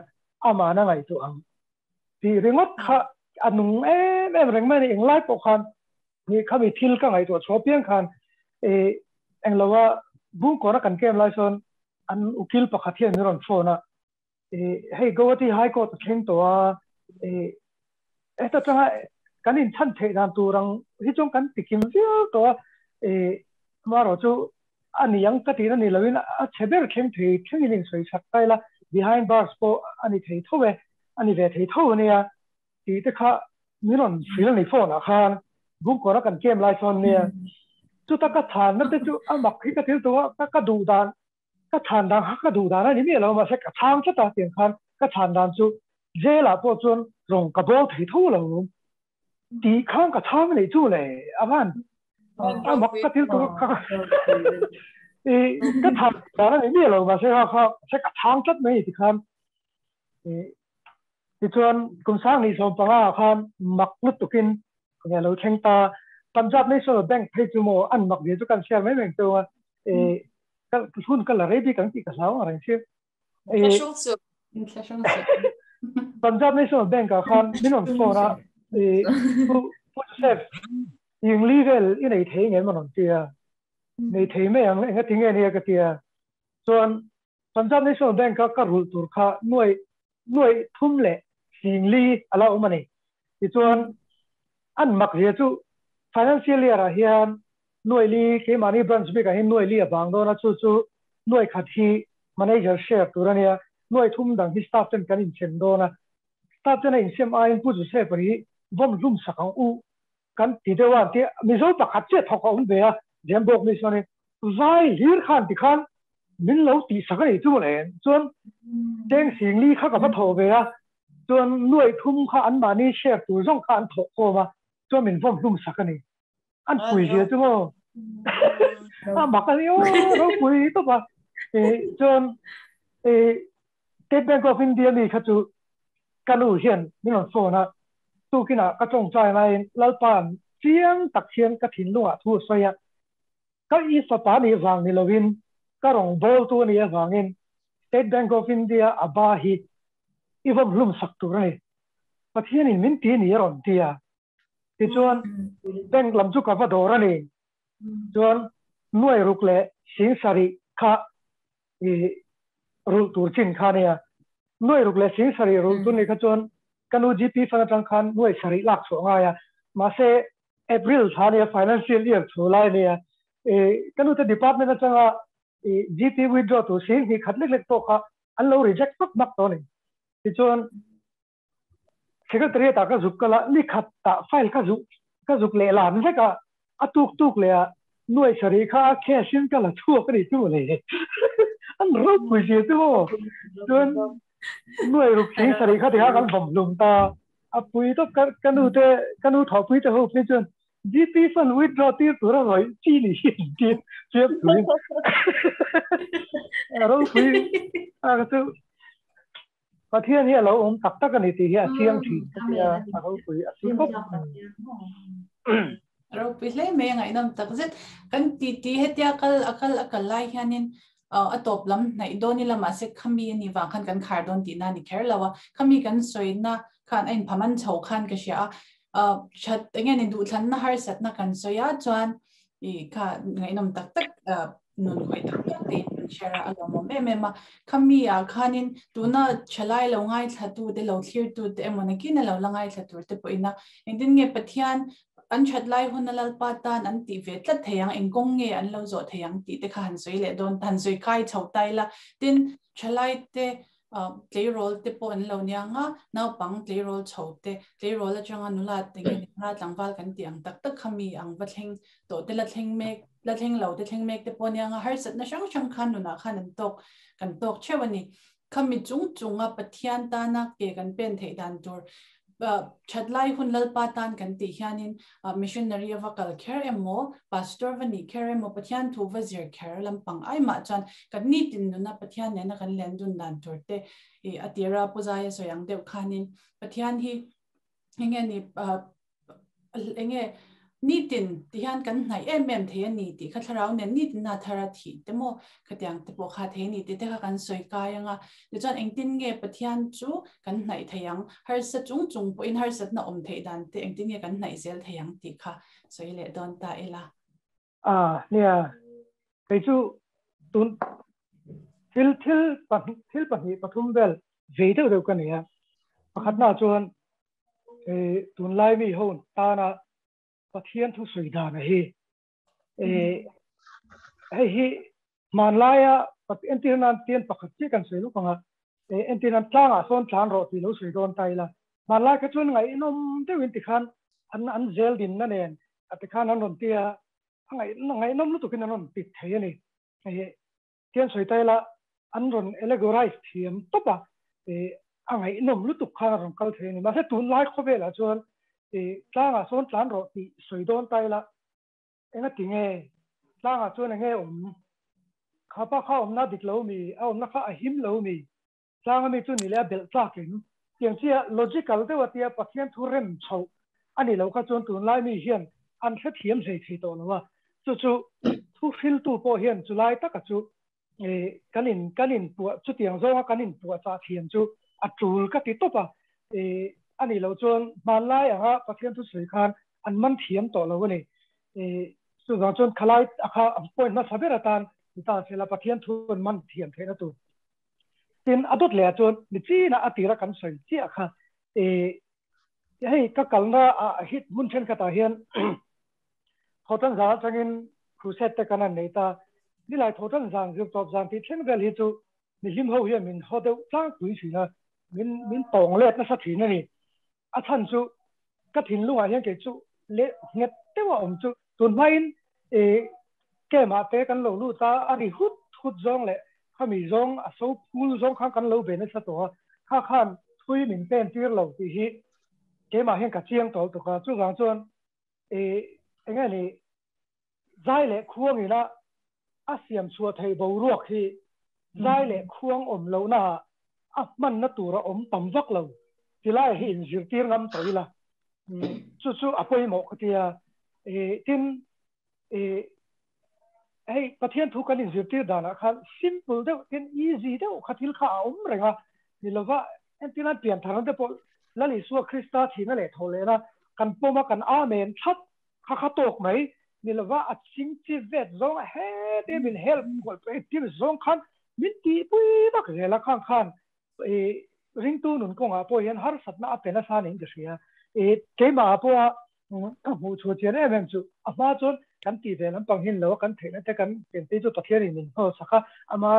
amahna ngaihtuah ang tih ringawt kha a nung em em reng mai a ni. Englai pawh khan ni khami thil ka ngaihtuah chhuah piang khan engloa bungkawna kan kem lai sawn an ukil pakhat hian min rawn phone a, hei Guwahati High Court a thleng tawh a, heta tanga kan inchhan theih dan tur ang hi chuan kan tikim viau tawh a, amaherawh chu a ni ang ka tihna ni loin a chhe ber thleng thei thlengin insawi chak ta ila behind bars pawh a ni thei tho e, a ni ve thei tho a nia tih te kha min rawn hrilh a ni phone ah khan bungkawra kan kem lai sawn nia chuta ka chhanna te chu a mak hi ka thil tum a ka duh dan ka chhan dan kha ka duh dan a ni miah lo mahse ka chhang tlat a tiang khan ka chhan dan chu jail ah pawh chuan rawng ka bawl thei tho lo tih khan ka chhang a nih chu le a van a mak ka thil tur ka i ka chhan dan a ni miah lo mahse kha kha se ka chhang tlat mai ti khan tichuan kum sang ni sawm panga ah khan mak lutukin nge lo thleng ta Punjab National Bank phei chu maw an mak ve chu kan share mai mai ang cheu a ka hun ka la rei bik ang tih ka hlau ang reng si Punjab National Bank ah khan min rawn phone a Pu Joseph Yingli vel i nei thei ngem a rawn ti a nei thei mai ang enga tinge nia ka ti a chuan Punjab National Bank a ka rulh tur kha nuai nuai thum leh singli a la awm a ni. Tichuan an mak zia chu financial year ah hian nuai li keimahni branch bikah hian nuai li a bang dawn a, chu chu nuai khat hi manager share tur a nia, nuai thum dang hi staff ten kan insem dawn a, staff ten a insem aiin Pu Joseph hi vawm hlum sak ang u kan ti deuh a, tia Mizo pakhat chiah thawk a awm ve a, Zembawk mi chuanin. Vai hlir khan tikhan min lo tihsak a nih chu mawle. Chuan cheng singli kha ka va thawh ve a, chuan nuaih thum kha anmahni share tur zawng kha an thawh khawm a, chuan min vawm hlum sak a ni. An pui zia chu maw? A mak a ni aw, ropui tawp a. Chuan State Bank of India mi kha chu ka nu hian min rawn phone a, tukinah ka tawngtai laiin Lalpa'n chiang tak hian ka thinlungah thu a sawi a, ka i fapa nih vang ni lovin ka rawngbawltu a nih avangin State Bank of India a ba hi i vawmhlum sak tur a ni. Pathianin min ti ni a rawn ti a. Tichuan bank lam chu ka va dawr a ni. Chuan nuai ruk leh sing sarih kha i rulh tur chin kha nia. Nuai ruk leh sing sarih rulh tur ni kha chuan ka nu GP fund atang khan nuai sarih lak chhuah ngai a. Mahse April thla nia financial year chho lai nia i ka nu te department atanga i GP withdraw tur sing hnih khat lek lek pawh kha an lo reject vak vak tawh a ni. Tichuan Secretariat ah ka zuk kal a, ni khat ah file ka zuk ka zuk leh lan vek a, a tuk tuk leh a nuai sarih kha a cash in ka la chhuak a nih chu mawle. An ropui zia chu maw. Chuan nuai ruk thing sarih kha tikha kan vawm hlum ta. A pui tawp ka ka nu te ka nu thawhpui te ho phei chuan GP fund withdraw tir tur a rawih chi ni hi an ti chiam thuin. A ropui a ka chu Pathian hi a lo awm tak tak a ni tih hi a chiang thin ka ti a, a ropui a si khawp. A ropui hle mai a ngaihnawm tak zet. Kan titi hetia kal a kal a kal lai hianin a tawp lam hnaih dawn ila mahse khami a nih vang khan kan khar dawn tihna a ni kher lo a. Khami kan sawina khan a inphaman chho khan ka hria a. That enge ni duhthlanna harsatna kan sawi a chuan i kha ngaihnawm tak tak nun khawih tak tak te in share a a lawmawm em em a. Khami ah khanin tuna thalai lo ngaithla tu te lo thlir tu te emaw nakin a lo la ngaithla tur te pawhin a engtin nge Pathian an that lai hun a Lalpa tan an tih ve tlat thei ang, eng kawng nge an lo zawh thei ang tih te kha han sawi leh dawn han sawi kai chho ta ila. Tin, thalai te tleirawl te pawh an lo niang a, naupang tleirawl chho te, tleirawl atanga nula te nge nula tlangval kan tih ang tak tak kha mi ang va thleng tawh te la thleng mek, la thleng lo te thleng mek te pawh aniang a, harsatna hrang hrang khan nunah khan an tawk, kan tawk theuh a ni. Khami chung chunga Pathian tana ke kan pen theih dan tur that lai hun Lalpa tan kan tih hianin missionary a va kal kher emaw, pastor va nih kher emaw, Pathian thu va zir kher lampang ai mah chuan kan nitin nuna Pathian nena kan len dun dan tur te i a tira Pu Zaia sawi ang deuh khanin Pathian hi enge ni enge nitin ti hian kan hnaih em em thei a ni tih kha thlarau nen nitin a thar a thih te maw khatiang te pawh kha thei a ni tih te kha kan sawi kai anga tichuan engtin nge Pathian chu kan hnaih thei ang harsa chung chung pawhin harsatna awm theih dan te engtin nge kan hnaih zel thei ang tih kha sawi leh dawn ta ila. A nia kei chu tun thil thil pahnih thil pahnih pathum vel vei deuh deuh ka nei a pakhatna chuan tunlai mi ho tana Pathian thu sawi dan a hi hei hi hmanlaia entir nan tian pakhat chiah kan sawi lawk ang a entir nan tlangah sawn tlan rawh tih lo sawi dawn ta ila hmanlai kha chuan ngaihnawm deuhin tikhan an an zel dinna nen a tikhan an rawn tia a ngaihnawm lutukin an rawn ti thei a ni Tian sawi ta ila, an rawn allegorize thiam tawp a, a ngaihnawm lutuk khan a rawn kal thei a ni. Mahse tunlai khawvelah chuan tlangah sawn tlan rawh tih sawi dawn ta ila, enga ti nge? Tlangah chuan enge awm? Kha pa kha awmna dik lo mi? A awmna kha a him lo mi? Tlanga mi chu ni leh a belh tlak in. Tiang chiah logical deuh a tia Pathian thu rem chhoh a ni lo kha chuan tunlai mi hian an hrethiam hlei thei tawh lo a. Chu chu thu hriltu pawh hian chulai taka chu kan in kan in puah chutiang zawnga kan in puah chah thiam chu a tul ka ti tawp a. A nih loh chuan hmanlai anga Pathian thu sawi khan an man thiam tawh lo a ni. Chuvang chuan khalai a kha point hmasa ber atan ni ta sela Pathian thu an man thiam theihna tur. Tin, a dawt leh ah chuan mi chinah a tira kan sawi chiah kha i hei ka kalna ah hit hmun thenkhatah hian Thawhtan zan atangin crusade te kan han nei ta. Nilai Thawhtan zan zirtawp zan tih thleng vel hi chu mihlim ho hian min haw deuh tlangpui thin a, min min tawng let nasa thin a ni. A chhan chu ka thinlungah hian kei chu leh nghet deuh a awm chu tun hmain i Camp ah te kan lo lut a, a ri hut hut zawng leh khami zawng a so phul zawng khan kan lo ve nasa tawh a, kha khan thui min pen tir lo tih hi keimah hian ka chiang tawh tuk a, chuvang chuan ih enge ni zai leh khuang ina a siam chhuah theih boruak hi zai leh khuang awm lohna ah a hmanna tur a awm tam vak lo tilai hi inzirtir ngam tawh ila chu chu a pawimawh ka tia ih tin ih hei Pathian thu kan inzirtir danah khan simple deuh tin easy deuh kha thil kha a awm reng a ni lova entirnan pianthar te pawh Lal Isua Krista thihna leh thawh lehna kan pawm a kan amen thlap kha kha tawk mai ni lova a ching chi vet zawng a heti min help kual pawh tir zawng khan min tihpui vak zel a khang khan ih ringtu nun kawngah pawh hian harsatna a pe nasa niin ka hria ih keimah ah pawha ka hmuh chhuah chian em em chu a hma chuan kan tih ve lampang hin lo a kan theihna te kan pianpui chu Pathian in min hnawl sak a ama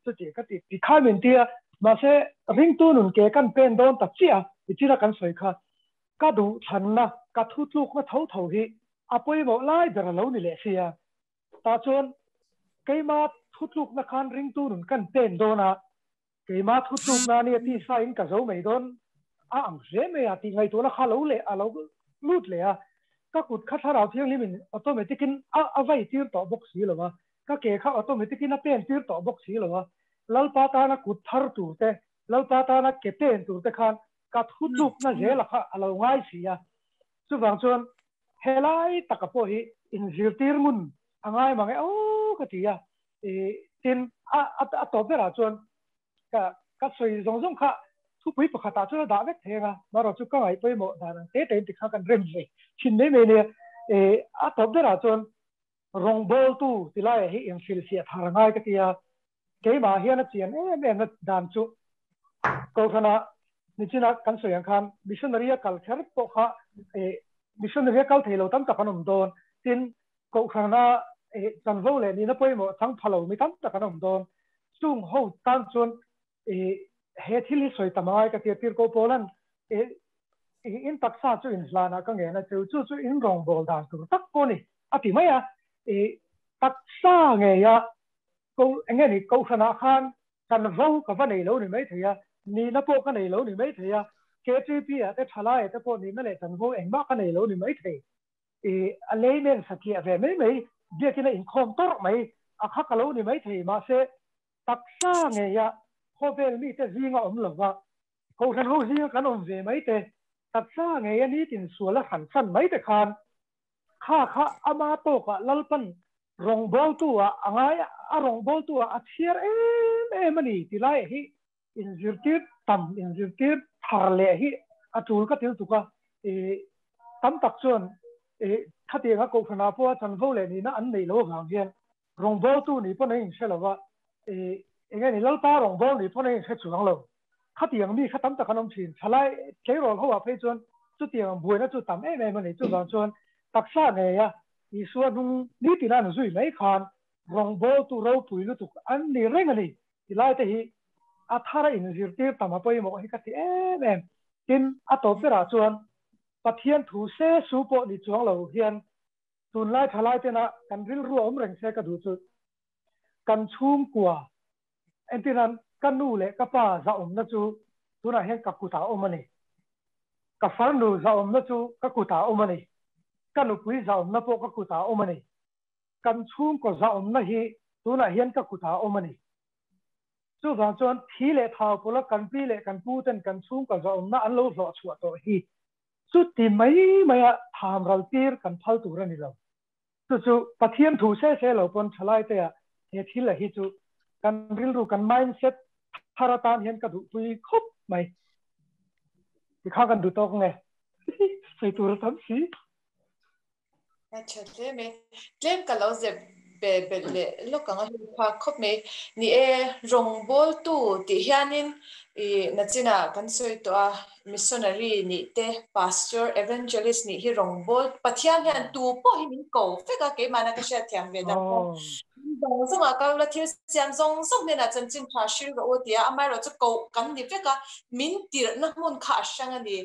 chuti ka ti ti kha min ti a mahse ringtu nun ke kan pen dawn ta chiah a tichina kan sawi kha ka duh thlanna ka thu tlukna tho tho hi a pawimawh lai ber a lo ni leh sia tah chuan keima thu tlukna khan ringtu nun kan pen dawn a Keimah thu tlukna nia tisa in ka zo mai dawn a ang hle mai a tih ngaihtuahna kha lo leh a lo lut leh a, ka kut kha thlarau thianghlim in automatic in a a vai tir tawh bawk si lo a, ka ke kha automatic in a pen tir tawh bawk si lo a, Lalpa tana kut thar tur te, Lalpa tana ke pen tur te khan ka thu tlukna zela kha a lo ngai si a, chuvang chuan helai taka pawh hi inzirtir ngun a ngai mang e aw ka ti a, Tin, a a tawp berah chuan ka ka sawi zawng zawng kha thupui pakhatah chuan a dah vek thei anga, marawh chu ka ngaih pawimawh dan ang te tein tikha kan rem ve thin mai mai nia. A tawp berah chuan rawngbawltu ti laiah hi inhrilhfiah thar ngai ka ti a, keimah hian a chian em em na dan chu Kohhrana nichina kan sawi ang khan missionary a kal kher pawh kha missionary a kal thei lo tam tak an awm dawn. Tin, Kohhrana chanvo leh nihna pawimawh chang pha lo mi tam tak an awm dawn. Chung ho tan chuan he thil hi sawi tam angai ka ti a, Tirhkoh Paulan in taksa chu in hlanah ka ngen a, chu chu chu in rawngbâwl dan tur tak pawh a ni a ti mai a. Taksa ngeia ko eng nge ni Kohhranah khan chanvo ka va nei lo ni maithei a, nihna pawh ka nei lo ni maithei a, KTP ah te thalai ah te pawh nihna leh chanvo engmah ka nei lo ni maithei. I a lei nen satliah ve mai mai, biakin a inkhawm tawrh mai, a kha ka lo ni mai thei, mahse taksa ngeia khawvel mite zinga awm lova, kohhran ho zinga kan awm ve mai te, taksa ngeia nitin sual a hran san mai te khan kha kha ama tawkah Lalpan rawngbawltu ah a ngai a, rawngbawltu ah a chhiar em em a ni ti laiah hi Inzirtir tam, inzirtir thar leh hi a tul ka til tuk a, i tam tak chuan i khatianga kohhranah pawha chanvo leh nihna an neih loh avang hian rawngbawltu nih pawn an inhre lo va, i eng nge ni Lalpa rawngbâwl nih pawn an inhre chuang lo. Khatiang mi kha tam tak an awm thin. Thalai tleirawl ho ah phei chuan chutiang buaina chu tam em em a ni. Chuvang chuan taksa ngeia Isua hnung nitin a an zui mai khan rawngbawltu ropui lutuk an ni reng a ni. Tilai te hi a thar a inzirtir tam a pawimawh hi ka ti em em. Tin, a tawp berah chuan Pathian thu se su pawh ni chuang lo hian tunlai thalai tena kan rilru a awm reng se ka duh chu kan chhungkua entirnan ka nu leh ka pa zahawmna chu tunah hian ka kutah a awm a ni. Ka farnu zahawmna chu ka kutah a awm a ni. Ka nupui zahawmna pawh ka kutah a awm a ni. Kan chhungkaw zahawmna hi tunah hian ka kutah a awm a ni. Chuvang chuan thi leh thau pawla kan pi leh kan pu ten kan chhungkaw zahawmna an lo hlawh chhuah tawh hi chuti mai maia tham ral tir kan phal tur a ni lo. Chu chu Pathian thu se se lo pawn thalai te ah he thil a hi chu kan rilru kan mindset thar atan hian ka duhpui khawp mai. Tikha kan duh tawk nge? Sawi tur a tam si. A tha hle mai. Tlem ka lo zep be belh leh lawk ang a hlim phak khawp mai. Ni e, rawngbawltu tih hianin i nachinah kan sawi tawh a, missionary nih te, pastor, evangelist nih hi rawngbâwl Pathian hian tu pawh hi min ko vek a, keimahna ka hriatthiam ve dan pawh. Zawng zawngah kal ula thil siam zawng zawng hnenah chanchin tha hril rawh u tia amaherawhchu chu koh kan ni vek a, min tirhna hmun kha a hrang a ni.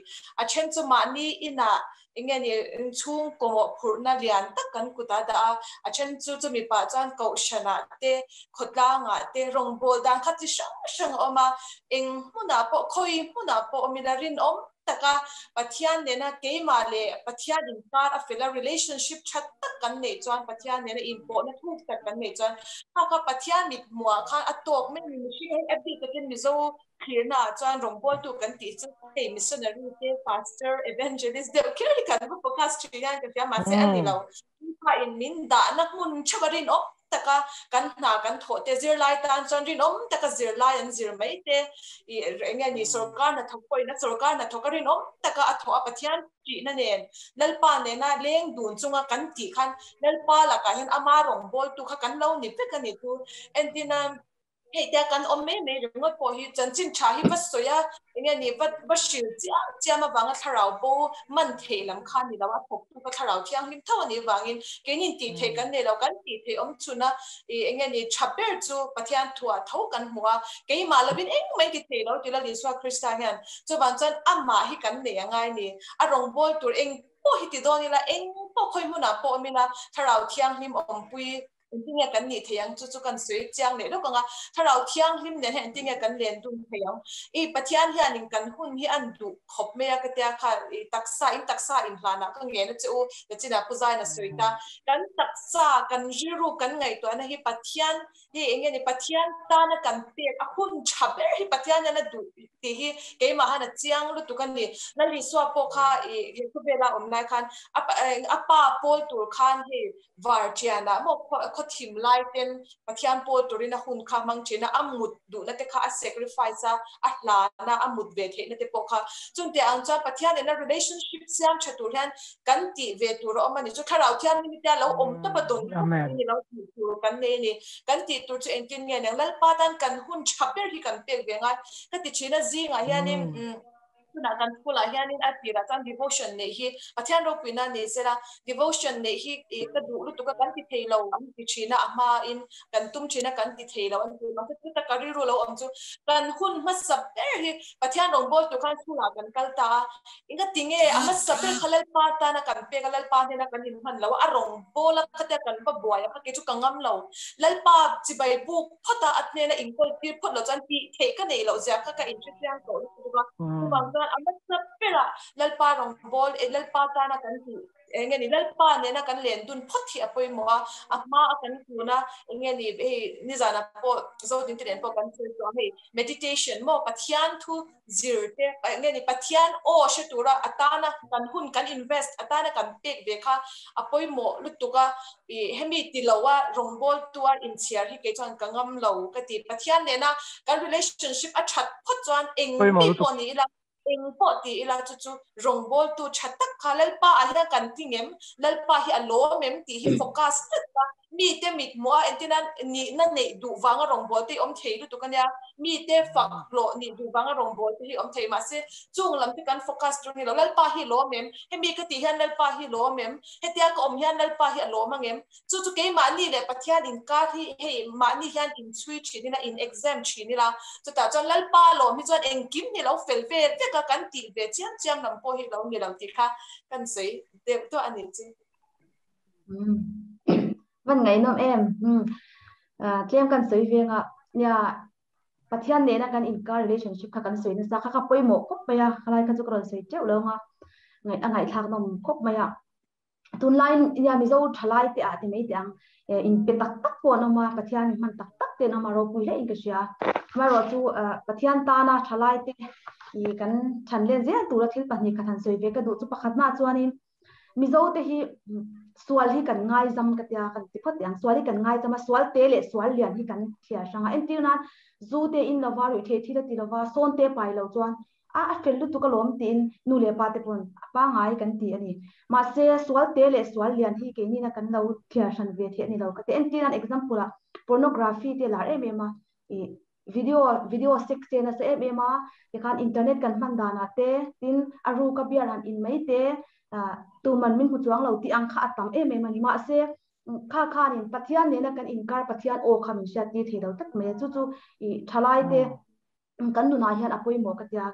A then chu mahni inah eng nge ni chhungkaw mawhphurhna lian tak kan kutah dah a, a then chu chumi pah chuan kohhranah te, khawtlangah te rawngbâwl dan kha chi hrang hrang a awm a, eng hmunah pawh khawi hmunah pawh awm ila rinawm taka Pathian nena keimah leh Pathian inkar a fel a, relationship tha tak kan neih chuan Pathian nena inpawhna thuk tak kan neih chuan kha kha Pathian mithmuhah khan a tawk mai a ni. Mihring hi a bik takin Mizo thlirnaah chuan rawngbawltu kan tih chu hei missionary te, pastor, evangelist deuh kher hi kan va focus thin hian ka hria mahse a ni lo. Chungkhain min dahna hmun theuh a rinawm taka kan hna kan thawh te, zirlai tan chuan rinawm taka zirlai an zir mai te, ih eng nge ni sorkar hnathawk pawhin a sorkar hnathawk a rinawm taka a thawh a Pathian tihna nen Lalpa nena leng dun chunga kan tih khan Lalpa lakah hian ama rawngbawltu kha kan lo ni vek a ni chu. Entirna Hei tia kan awm mai mai ringawt pawh hi chanchin tha hi va sawi a, enge ni va va hril chiam chiam avanga thlarau bo man theih lam kha ni lo a, thawktu ka thlarau thianghlim tho a nih vangin keinin tih theih kan nei lo, kan tih theih awm chhun a, ih enge ni tha ber chu Pathian thuah tho kan hmu a, keimah lovin engmah in ti thei lo ti la Isua Krista hian chuvang chuan amah hi kan nei a ngai ni, a rawngbâwl tur eng pawh hi ti dawn ila, eng pawh khawi hmunah pawh awm ila thlarau thianghlim awmpui Engtinge kan nih thei ang chu chu kan sawi chiang leh lawk ang a, Thlarau Thianghlim nen hian engtinge kan len dun thei ang? I Pathian hianin kan hun hi an duh khawp mai a ka tia kha i taksa in taksa inhlanah ka ngen a che u Nachina Pu Zaina sawi ta. Kan taksa kan rilru kan ngaihtuahna hi Pathian hi enge ni Pathian tana kan pek a hun tha ber hi Pathian hian a duh tih hi keimah han a chiang lutuk a ni. Lal Isua pawh kha i he khawvela awm lai khan a pa pawl tur khan hei Var ṭianah maw khaw thim lai ten Pathian pawl turin a hun kha hmang ṭhin a, a mut duhna te kha a sacrifice a, a hlan a, a mut ve theihna te pawh kha. Chungte ang chuan Pathian nena relationship siam ṭha tur hian kan tih ve tur a awm a ni. Chu Thlarau Thianghlim te a lo awm tawp a dawn tawp ni lo tih tur kan nei a ni. Kan tih tur chu engtin nge niang Lalpa tan kan hun ṭha ber hi kan pek ve ngai ka ti ṭhin a, zingah hianin Tunah kan school ah hianin a tirah chuan devotion neih hi Pathian ropuina nei sela devotion neih hi ih ka duh lutuk a kan ti thei lo an ti thin a a hmain kan tum thin a kan ti thei lo an ti mahse chuta ka rilru lo awm chu kan hun hmasa ber hi Pathian rawngbâwl tur khan school ah kan kal ta a engati nge a hmasa ber kha Lalpa tana kan pek a Lalpa hnena kan inhman lo a a rawngbâwl a khatia kan va buai a kha kei chu ka ngam lo Lalpa chibai buk phawt a a hnena inkawl tir phawt loh chuan tih theih ka neih loh zia kha ka inhrechiang tawh lutuk a. Chuvang chuan a hmasa berah Lalpa rawngbâwl eh Lalpa tana kan tih eng nge ni Lalpa nena kan len dun phawt hi a pawimawh a, a hma a kan tun a eng nge ni hei nizanah pawh Zodin te nen pawh kan sawi tawh a hei meditation maw Pathian thu zir te eng nge ni Pathian aw hre tura a tana kan hun kan invest a tana kan pek ve kha a pawimawh lutuk a ih hemi ti lo a rawngbâwl tua inchhiar hi kei chuan ka ngam lo ka ti. Pathian nena kan relationship a that phawt chuan eng mi pawh ni ila, eng pawh ti ila chu chu rawngbâwltu tha tak kha Lalpa ah hian kan ti ngem, Lalpa hi a lawm em tih hi focus tlat a, mite mithmuh a entirna nihna neih duh vanga rawngbâwl te hi awm thei lutuk a nia, mite fak hlawh nih duh vanga rawngbâwl te hi awm thei mahse chung lam te kan focus tur a ni lo, Lalpa hi lawm em? Hemi ka tih hian Lalpa hi lawm em? Hetia ka awm hian Lalpa hi a lawm ang em? Chu chu keimahni leh Pathian inkar hi hei mahni hian inchhui thin ila, in exam thin ila, chutah chuan Lalpa lawm hi chuan engkim hi lo fel ve vek a, kan tih ve chiam chiam lam pawh hi lo ni lo tih kha kan sawi deuh tawh a nih chu. Van ngaihnawm em? Tlem kan sawi veng a, nia Pathian nena kan inkar relationship kha kan sawi nasa kha kha pawimawh khawp mai a, khalai kha chu ka rawn sawi teuh lo ang a, a ngaihthlak nawm khawp mai a. Tunlai nia Mizo thalai te ah ti mai teh ang in pe tak tak pawh an awm a, Pathian in hman tak tak te an awm a, ropui hle in ka hria. Amaherawhchu Pathian tana thalai te i kan chhan len zel tura thil pahnih khat han sawi ve ka duh chu pakhatna chuanin Mizo te hi sual hi kan ngaizam ka tia kan ti phawt teh ang, sual hi kan ngaizam a, sual te leh sual lian hi kan thliar hrang a, entir nan zu te in lova ruih theih thil a ti lova, sawn te pai lo chuan a a fel lutuk alawm tiin nu leh pa te pawn a pangai kan ti a ni. Mahse sual te leh sual lian hi keinina kan lo thliar hran ve theih a ni lo ka ti. Entir nan example ah pornography te lar em em a, ih video video sex te nasa em em a tikhan internet kan hman danah te tin a ruka beer han in mai te ah tuman min hmu chuang lo tih ang kha a tam em em a ni mahse Kha khanin Pathian nena kan inkar Pathian aw kha min hriat tir thei lo tlat mai a, chu chu i thalai te kan nunah hian a pawimawh ka tia.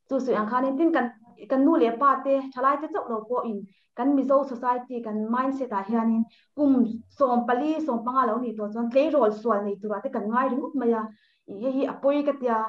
Chu sawi ang khanin tin kan kan nu leh pa te thalai te chauh lo pawhin kan Mizo society kan mindset ah hianin kum 14 15 lo nih tawh chuan tleirawl sual nei turah te kan ngai ringawt mai a, i hei hi a pawi ka tia.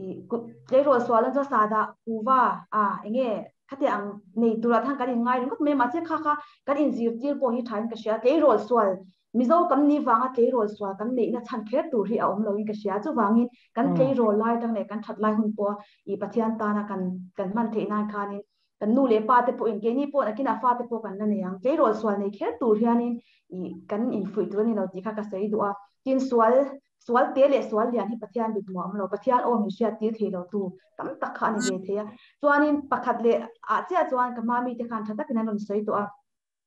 I tleirawl sual an chuan sahdah kuva a enge khatiang ang nei turah te khan kan inngai ringawt mai a, mahse kha kha kan inzirtir pawh hi thain ka hria, tleirawl sual Mizo kan nih vanga tleirawl sual kan neihna chhan kher tur hi a awm loin ka hria, chuvangin kan tleirawl lai atang leh kan that lai hun pawha i Pathian tana kan kan hman theih nan khanin kan nu leh pa te pawhin keini pawh nakinah fate pawh kan la nei ang, tleirawl sual nei kher tur hianin i kan infuih tur a ni lo tih kha ka sawi duh a, tin sual Sual te leh sual lian hi Pathian mit muam lo, Pathian aw min hriat tir thei lo tu tam tak kha a ni ve thei a. Chuanin pakhat leh ah chiah chuan ka hma mite khan tha takin an rawn sawi tawh a.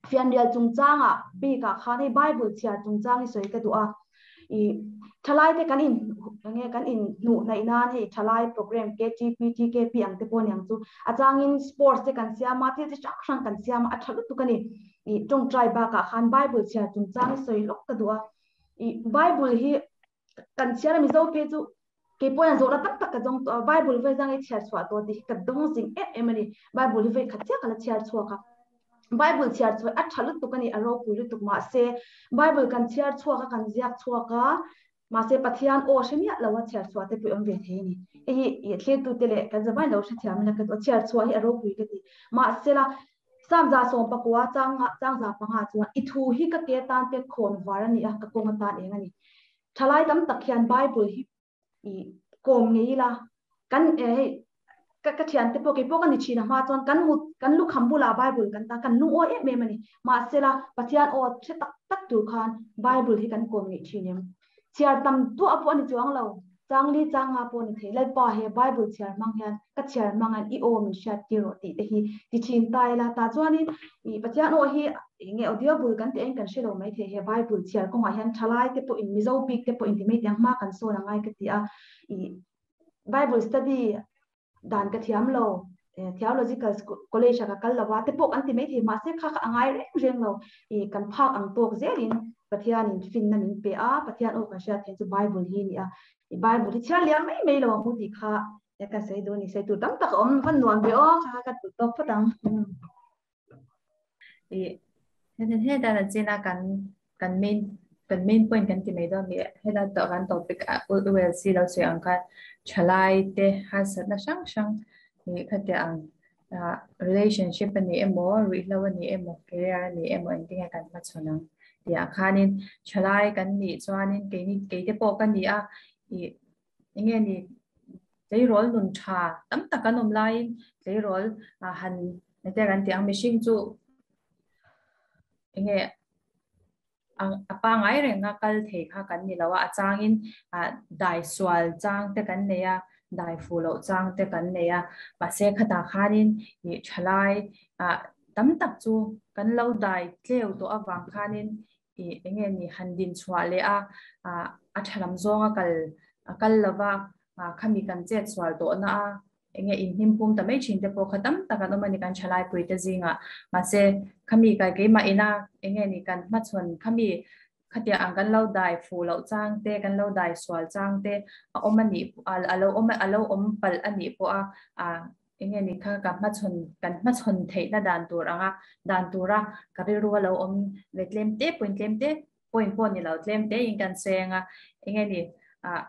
Fianrial chungchangah bikah khan hei Bible chhiar chungchang hi sawi ka duh a. I thalai te kan in enge kan in hnuh hnaih nan hei thalai program KTP, TKP ang te pawh aniang chu a changin sports te kan siam a, thil chi hrang hrang kan siam a, a tha lutuk a ni. I tawngtai bakah khan Bible chhiar chungchang hi sawi lawk ka duh a. I Bible hi kan chhiar a Mizo phei chu kei pawh hian zawhna tak tak ka dawng tawh a, Bible vawi zang i chhiar chhuah tawh tih hi ka dawng zing em em a ni. Bible hi vawi khat chiah ka la chhiar chhuak a. Bible chhiar chhuah a tha lutuk a ni, a ropui lutuk mahse Bible kan chhiar chhuak a, kan ziak chhuak a, mahse Pathian aw hre miah lo a chhiar chhuah te pawh i awm ve thei a ni. Hei hi i thlirtute leh kan zavai lo hrethiam ila ka duh a, chhiar chhuah hi a ropui ka ti. Mahse la Sam 119 chang nga chang 500 chuan i thu hi ka ke atan te khawn var a ni a, ka kawng atan eng a ni. Thalai tam tak hian Bible hi i kawm ngei ila, kan hei ka ka thiante pawh kei pawh ka ni thin a hma chuan kan mut kan lukham bulah Bible kan ta kan lungawi em em a ni. Mahsela Pathian aw hre tak tak tur khan Bible hi kan kawm ngei thin em. Chhiar tam duah pawh a ni chuang lo, chang li chang nga pawh a ni thei. Lalpa he Bible chhiar hmang hian ka chhiar hmang hian i aw min hriat tir rawh tih te hi ti thin ta ila. Tah chuanin i Pathian aw hi enge audio bul kan tih aiin kan hre lo mai thei. He Bible chhiar kawngah hian thalai te pawhin Mizo bik te pawhin ti mai tiang hma kan sawn a ngai ka ti a. I Bible study dan ka thiam lo, theological college a ka kal lo a te pawh kan ti mai thei mahse kha kha a ngai reng reng lo i kan phak ang tawk zelin Pathianin finna min pe a, Pathian aw kan hriat theih chu Bible hi a ni a, i Bible hi chhiar liam mai mai lo ang u tih kha ka sawi duh a ni, sawi tur tam tak a awm van nuam ve aw kha kha ka duh tawk phawt ang. I he dan a china kan kan main kan main point kan ti mai dawn mi hela to kan topic a ULC lo sawi ang khan thalai te harsatna hrang hrang ni khatia ang relationship ani emaw ruihhlo ani emaw career ani emaw engtinge kan hmachhawn ang tih ah khanin thalai kan nih chuanin keini keite pawh ka ni a i enge ni tleirawl nun tha tam tak an awm laiin tleirawl han hete kan tih ang mihring chu enge a pangai renga kal thei kha kan ni lo a, a changin dai sual chang te kan nei a, dai fu loh chang te kan nei a, mahse khatah khanin ih thalai tam tak chu kan lo dai tleu tawh avang khanin ih enge ni han din chhuah leh a, a tha lam zawnga kal a kal lova khami kan chet sual tawh na a enge in hnim pum ta mai thin te pawh kha tam tak an awm a ni kan thalai pui te zingah mahse khami kai keimah ina enge ni kan hmachhawn khami khatia ang kan lo dai fu loh chang te kan lo dai sual chang te a awm a nih a lo awm a lo awm palh a nih pawh a enge ni kha ka hmachhawn kan hmachhawn theihna dan tur anga dan tura ka rilru a lo awm ve tlem te point tlem te point pawh ni lo tlem te in kan seng a enge ni ah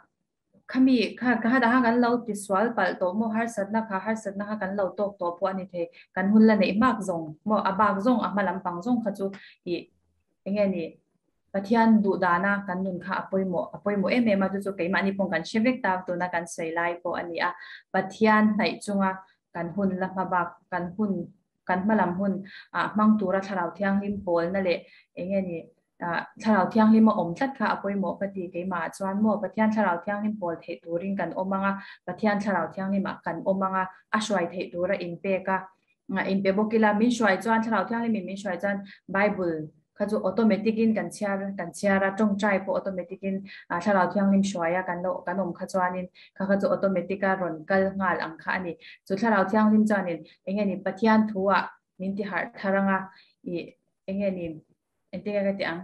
khami kha ka da kan lo ti sual pal to mo harsatna kha harsatna kha kan lo tok to pawh ani thei kan hun la nei mak zawng mo a bak zawng a hma lampang zawng kha chu i enge ni Pathian duh dana kan nun kha a pawimawh a pawimawh em em a chu chu keimahni pawh kan hre vek ta tuna kan sawi lai pawh a ni a Pathian hnaih chunga kan hun la hma bak kan hun kan hma lam hun ah hmang tura thlarau thianghlim pawlna leh enge ni ah thlarau thianghlim a awm tlat kha a pawimawh ka ti keimah chuan maw Pathian thlarau thianghlim pawl theih turin kan awm anga Pathian thlarau thianghlim ah kan awm anga a hruai theih tura inpek a inpe bawk ila min hruai chuan thlarau thianghlim in min hruai chuan Bible kha chu automatic in kan chhiar kan chhiar a tawngtai pawh automatic in thlarau thianghlim hruai a kan lo kan awm kha chuanin kha kha chu automatic a rawn kal nghal ang kha a ni chu thlarau thianghlim chuanin enge ni Pathian thu ah min ti harh thar anga i enge ni Engtin nge ka tih ang?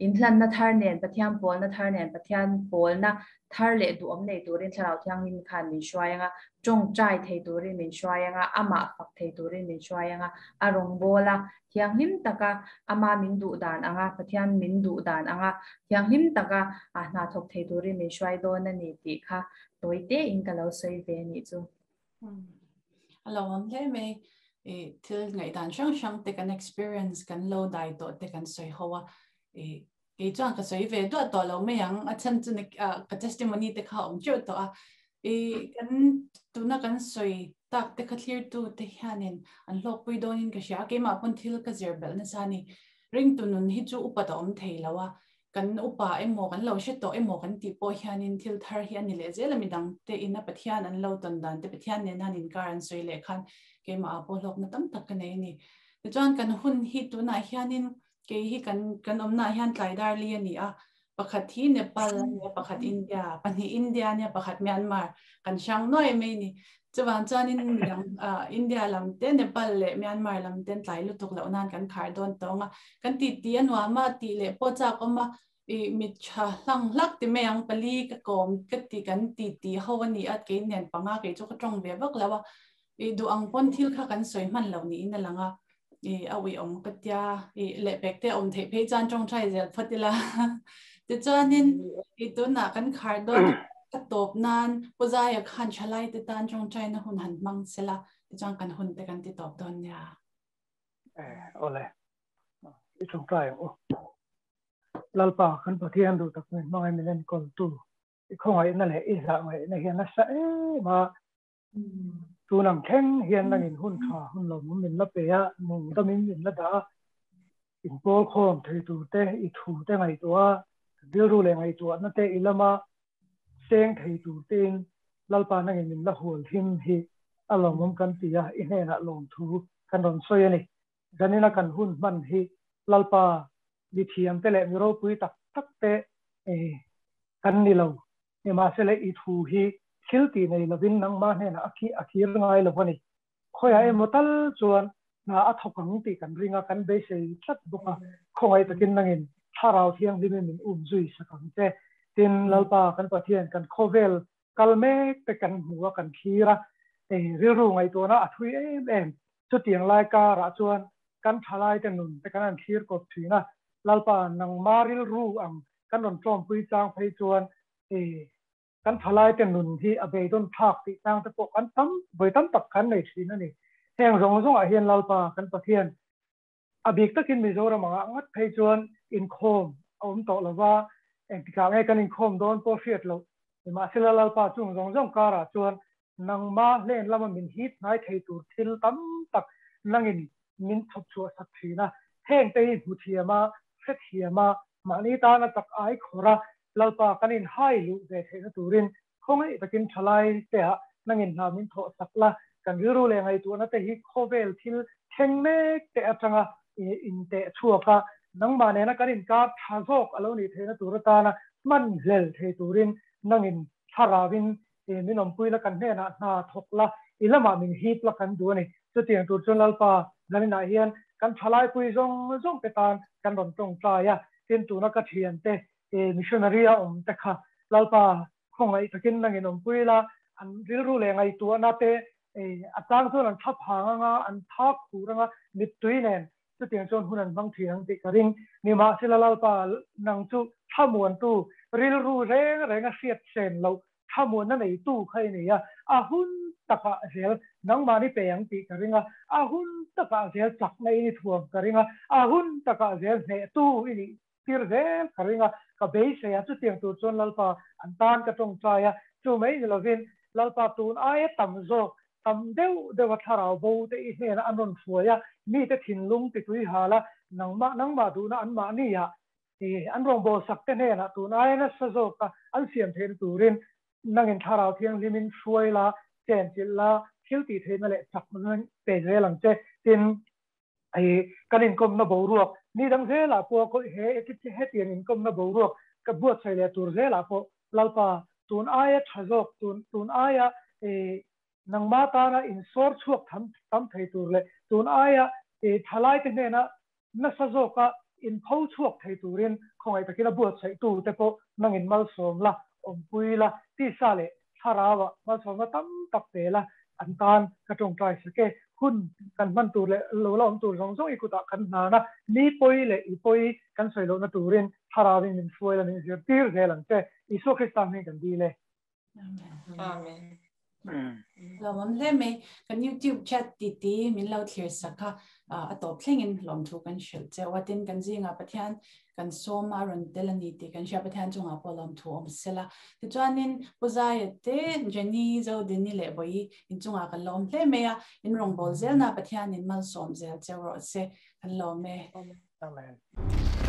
Inhlanna thar nen, Pathian pawlna thar nen, Pathian pawlna thar leh duhawm nei turin Thlarau Thianghlim khan min hruai ang a, tawngtai thei turin min hruai ang a, amah fak thei turin min hruai ang a, a rawngbâwl a, thianghlim taka ama min duh dan ang a, Pathian min duh dan ang a, thianghlim taka hna thawk thei turin min hruai dawn a ni tih kha tawi tein ka lo sawi ve a nih chu. A lo awm hle mai. I thil ngaihdan hrang hrang te kan experience kan lo dai tawh te kan sawi ho a. I kei chuan ka sawi ve duah tawh lo mai ang. A chhan chu ka testimony te kha awm teuh tawh a. I kan tuna kan sawi tak te kha thlirtu te hianin an hlawkpui dawnin ka hria a. Keimah pawn thil ka zir belh nasa a ni. Ringtu nun hi chu upat a awm thei lo a. Kan upa emaw kan lo hre tawh emaw kan tih pawh hianin thil thar hi a ni leh zel a, midang te ina Pathian an lo tawn dan te, Pathian nena an inkar an sawi leh khan keimah ah pawh hlawkna tam tak ka nei a ni. Tichuan kan hun hi tunah hianin kei hi kan kan awmnaah hian tlai dar li a ni a, pakhat hi Nepal a ni a, pakhat India, pahnih India a nia, pakhat Myanmar kan hrang nuai mai a ni. Chuvang chuanin midang India lam te, Nepal leh Myanmar lam ten tlai lutuk loh nan kan khar dawn tawng a. Kan ti ti a nuam a, tih leh pawh chak awm a, i mit tha hlang hlak ti mai ang, pali ka kawm ka ti kan ti ti ho a ni a, kei nen panga kei chu ka tawng ve vak lo a. I duh ang pawn thil kha kan sawi hman lo niin a lang a, i a uiawm ka tia, i lehpek te a awm theih phei chuan tawngtai zel phawt ila. Tichuanin i tunah kan khar dawn ka tawp nan Pu Zaia khan thalai te tan tawngtaina hun han hmang sela, tichuan kan hun te kan ti tawp dawn nia. Eh, awle. I tawngtai ang u. Lalpa kan Pathian duh tak min hmangaih min enkawl tu i khawngaihna leh i zahngaihna hian nasa em a Tun ang thleng hian nangin hun tha hun lo min la pe a, nung damin min la dah a, inpawl khawm thei tur te, i thu te ngaihtuah a, rilru leh ngaihtuahna te i lama seng thei tur tein Lalpa nangin min la hual him hi a lawmawm kan ti a, i hnenah lawmthu kan rawn sawi a ni. Zanina kan hun hman hi Lalpa mithiam te leh mi ropui tak tak te kan ni lo. Nimahsela i thu hi thil tih nei lovin nangmah hnenah a khi a khir ngai lo a ni. Khawiah emaw tal chuan hna a thawk ang tih kan ring a, kan beisei tlat bawk a. Khawngaih takin nangin Thlarau Thianghlimin min um zui sak ang che. Tin, Lalpa kan Pathian kan khawvel kal mek te kan hmu a, kan thlir a, rilru ngaihtuahna a thui em em. Chutiang lai karah chuan kan thalaite nun te kan han thlir kawp thin a, Lalpa nangmah rilru ang kan rawn tlawmpui chang phei chuan i kan thalaite nun hi a beidawn thlak tih chang te pawh kan tam vawi tam tak kan nei thin a ni. Heng zawng zawngah hian Lalpa kan Pathian a bik takin Mizoram angah ngat phei chuan inkhawm a awm tawh lova, engtikah nge kan inkhawm dawn pawh hriat loh. Nimahsela Lalpa chung zawng zawng karah chuan nangma hlen lama min hip hnai thei tur thil tam tak nangin min chhawp chhuah sak thin a, heng te hi hmu thiam a, hre thiam a, mahni tana chak ai khawr a, Lalpa kan inhai luh ve theihna turin khawngaih takin thalai te ah nangin hna min thawh sak la, kan rilru leh ngaihtuahna te hi khawvel thil thleng mek te atanga inteh chhuak a, nangmah nena kan inkar tha zawk a lo nih theihna tur atana hman hlel thei turin nangin thlarauin min awmpui la, kan hnenah hna thawk la, i lamah min hip la kan duh a ni. Chutiang tur chuan Lalpa Zaninah hian kan thalaipui zawng zawng te tan kan rawn tawngtai a, tin tuna ka thiante missionary a awm te kha Lalpa khawngaih takin nangin awmpui la, an rilru leh ngaihtuahna te a chang chuan an thlap hang anga, an thak khur anga, mittui nen chutiang chuan hun an hmang thin ang tih ka ring. Nimahsela Lalpa nang chu thlamuantu rilru reng renga hriat sen loh thlamuanna neitu kha i nei a, a hun takah zel nangmahni pe ang tih ka ring a, a hun takah zel chakna i ni thuam ka ring a, a hun takah zel hnehtu i nih tir zel ka ring a, ka beisei a, chutiang tur chuan Lalpa an tan ka tawngtai a, chu mai ni lovin Lalpa tun aia tam zawk, tam deuh deuha thlarau bo te i hnenah an rawn hruai a, mite thinlung titui hal a, nangmah nangmah duhna anmahni ah I an rawngbâwl sak te hnenah tun aia nasa zawka an siam theihna turin nangin Thlarau Thianghlimin hruai la, chenchilh la, thil tih theihna leh chakna pe zel ang che. Tin, i kan inkawmna boruak ni dang zelah pawh he hetiang inkawmna boruak ka buatsaih leh tur zelah pawh Lalpa tun aia tha zawk, tun tun aia i nangma tana insawr chhuak tham tam thei tur leh tun aia i thalaite hnena nasa zawka inpho chhuak thei turin khawngaih takin a buatsaihtu te pawh nangin malsawm la, awmpui la, tisa leh thlarauah malsawmna tam tak pe la, an tan ka tawngtai sak e. Hun kan hman tur leh lo la awm tur zawng zawng i kutah kan hnan a, mi pawi leh i pawi kan sawi lohna turin thlarauin min hruai la, min zirtir zel ang che. Isua Krista hming kan dil e. Amen. Lawmawm hle mai. Kan YouTube chat titi min lo thlir sak kha a tawp thlengin lawmthu kan hrilh cheu a. Tin, kan zingah Pathian kan sawm a rawn tel a ni tih kan hria. Pathian chungah pawh lawmthu awm sela. Tichuanin Pu Zaia te, Jenny, Zodini leh Bawihi inchungah kan lawm hle mai a. In rawngbâwl zelna Pathianin malsawm zel cheu rawh se. Kan lawm e. Amen.